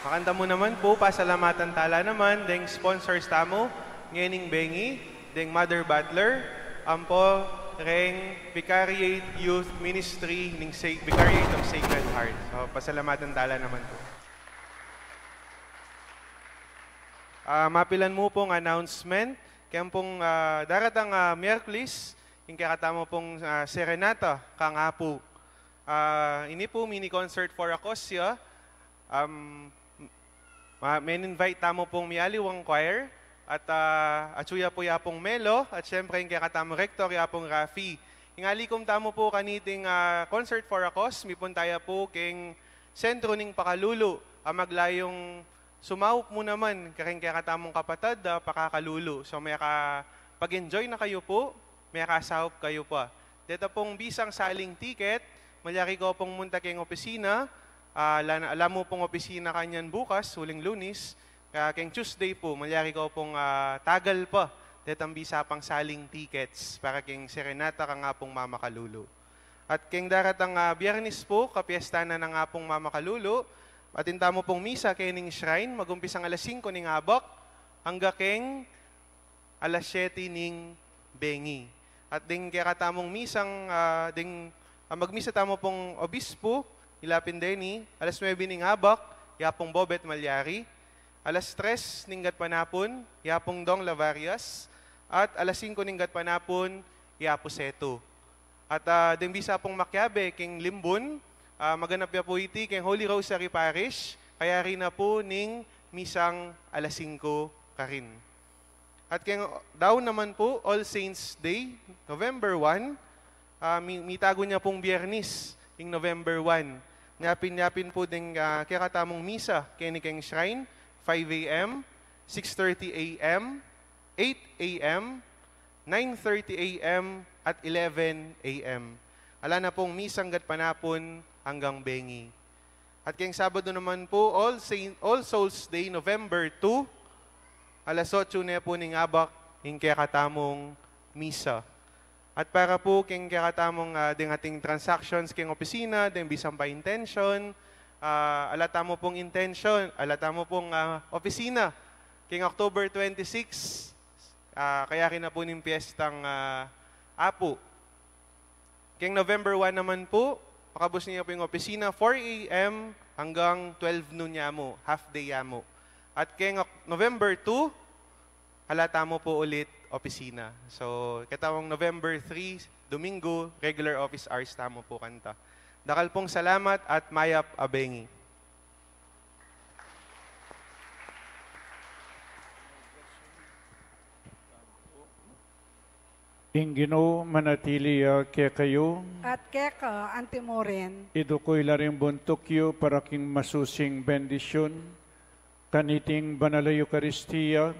Makanyan mu naman pu, pasalamatan tala naman deng sponsors tamu ngening bengi, deng Mother Butler, ampo reng Vicariate Youth Ministry ning Sa-, Vicariate of Sacred Heart. So, pasalamatan tala naman pu. Ah, mapilan mu pung announcement, keng pung, ah, daratang, ah, Miyerkules, ing kekatamu pung, ah, serenata kang Apu. Ah, ini pu mini concert for a cause ya. Um, ma-, men-invite tamu pung mialiwang choir, at, ah, atsu ya pu i Apung Melo, at siyempre ing kekatamung Rektor, i Apung Rafi. Ing alikum tamu pu kaniting, ah, concert for a cause, mipun taya pu keng sentru ning pakalulu, a maglayung sumaup mu naman kareng kekatamung kapatad a pakakalulu. So, mekapag-enjoy na kayu pu, mekasaup kayu pa. Deta pung bisang saling tiket, malyari ko pung munta keng opisina, ah, ala, ala mu pung opisina kanyan bukas, uling Lunes, ah, keng Tuesday pu, malyari ko pung, ah, tagal pa detang bisa pang saling tickets para keng serenata kang Apung Mamakalulu. At keng daratang, ah, Biyernes pu, kapiestan na nang Apung Mamakalulu, atin tamu pung misa kening shrine, magumpisang alas singko ning abak, angga keng alas siyete ning bengi. At ding kekatamung misang, ah, ding, ah, magmisa tamu pung obispo, ila pin deni, alas nuebe ning abak, i Apung Bobet Malyari, alas tres ning gatpanapun, i Apung Dong Lavarias, at alas singko ning gatpanapun, i Apu Setu. At, ah, deng bisa pung makiabe king Limbun, ah, maganap ya pu iti keng Holy Rosary Parish, kayari na pu ning misang alas singko karin. At keng Daun naman pu, All Saints Day, November one, ah, mi-, mitagun ya pung Biyernes, ing November one. Yapin, yapin pu deng, ah, kekatamung misa, keni keng shrine, five A M, six thirty A M, eight A M, nine thirty A M at eleven A M. Ala na pung misang gatpanapun anggang bengi. At keng Sabado naman pu, All Saint, All Souls Day, November two, alas otso ne pu ning abak ing kekatamung misa. At para pu keng kekatamung, ah, deng ating transactions keng opisina, deng bisang pa intention, ah, ala tamu pung intention, ala tamu pung, ah, opisina keng October twenty-six, ah, kayari na pu ning piestang, ah, Apu. Keng November one naman pu, pakabus ne ya pu ing opisina, four A M anggang twelve noon ya mu, half day ya mu. At keng Oc-, November two, ala tamu pu ulit opisina. So, keta pung November three, Domingo, regular office hours tamu pu kanta. Dakal pung salamat at mayap a bengi. Ing Ginu manatili ya kekayu. At keka anti murin. Iduku la ring buntuk yu para king masusing bendisyun. Kaniting banal a Eukaristia,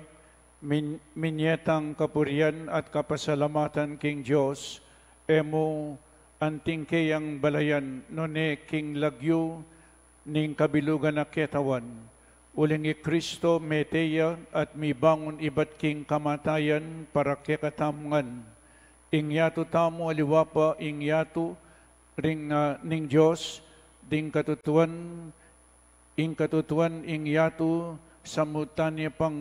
min-, minie tang kapurian at kapasalamatan king Dios, e mu anting keyang balayan, nune king lagyu ning kabilugan a ketawan. Uling i Kristo mete ya at mibangun ibat king kamatayan para kekatamu ngan. Ing yatu tamu aliwa pa ing yatu ring, ah, ning Dios, ding katutuan, ing katutuan ing yatu, samut tane pang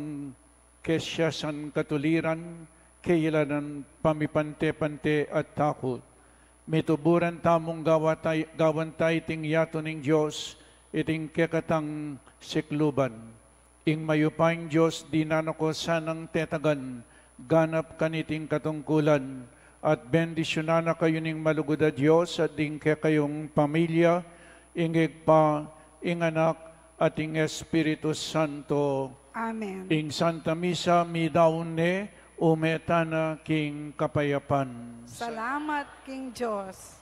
kesya san katuliran, keyalanan pamipante-pante at takut. Mituburan tamung gawa tay-, gawan ta iting yatu ning Dios, iting kekatang sikluban. Ing mayupayang Dios, dinan na ko sanang tetagan, ganap kaniting katungkulan, at bendisyunan na kayu ning malugud a Dios at ding kekayung pamilya, ing Ibpa, ing Anak, at ing Espiritu Santo. Amen. Ing Santa Misa midaun ne, ume tana king kapayapan. Salamat king Dios.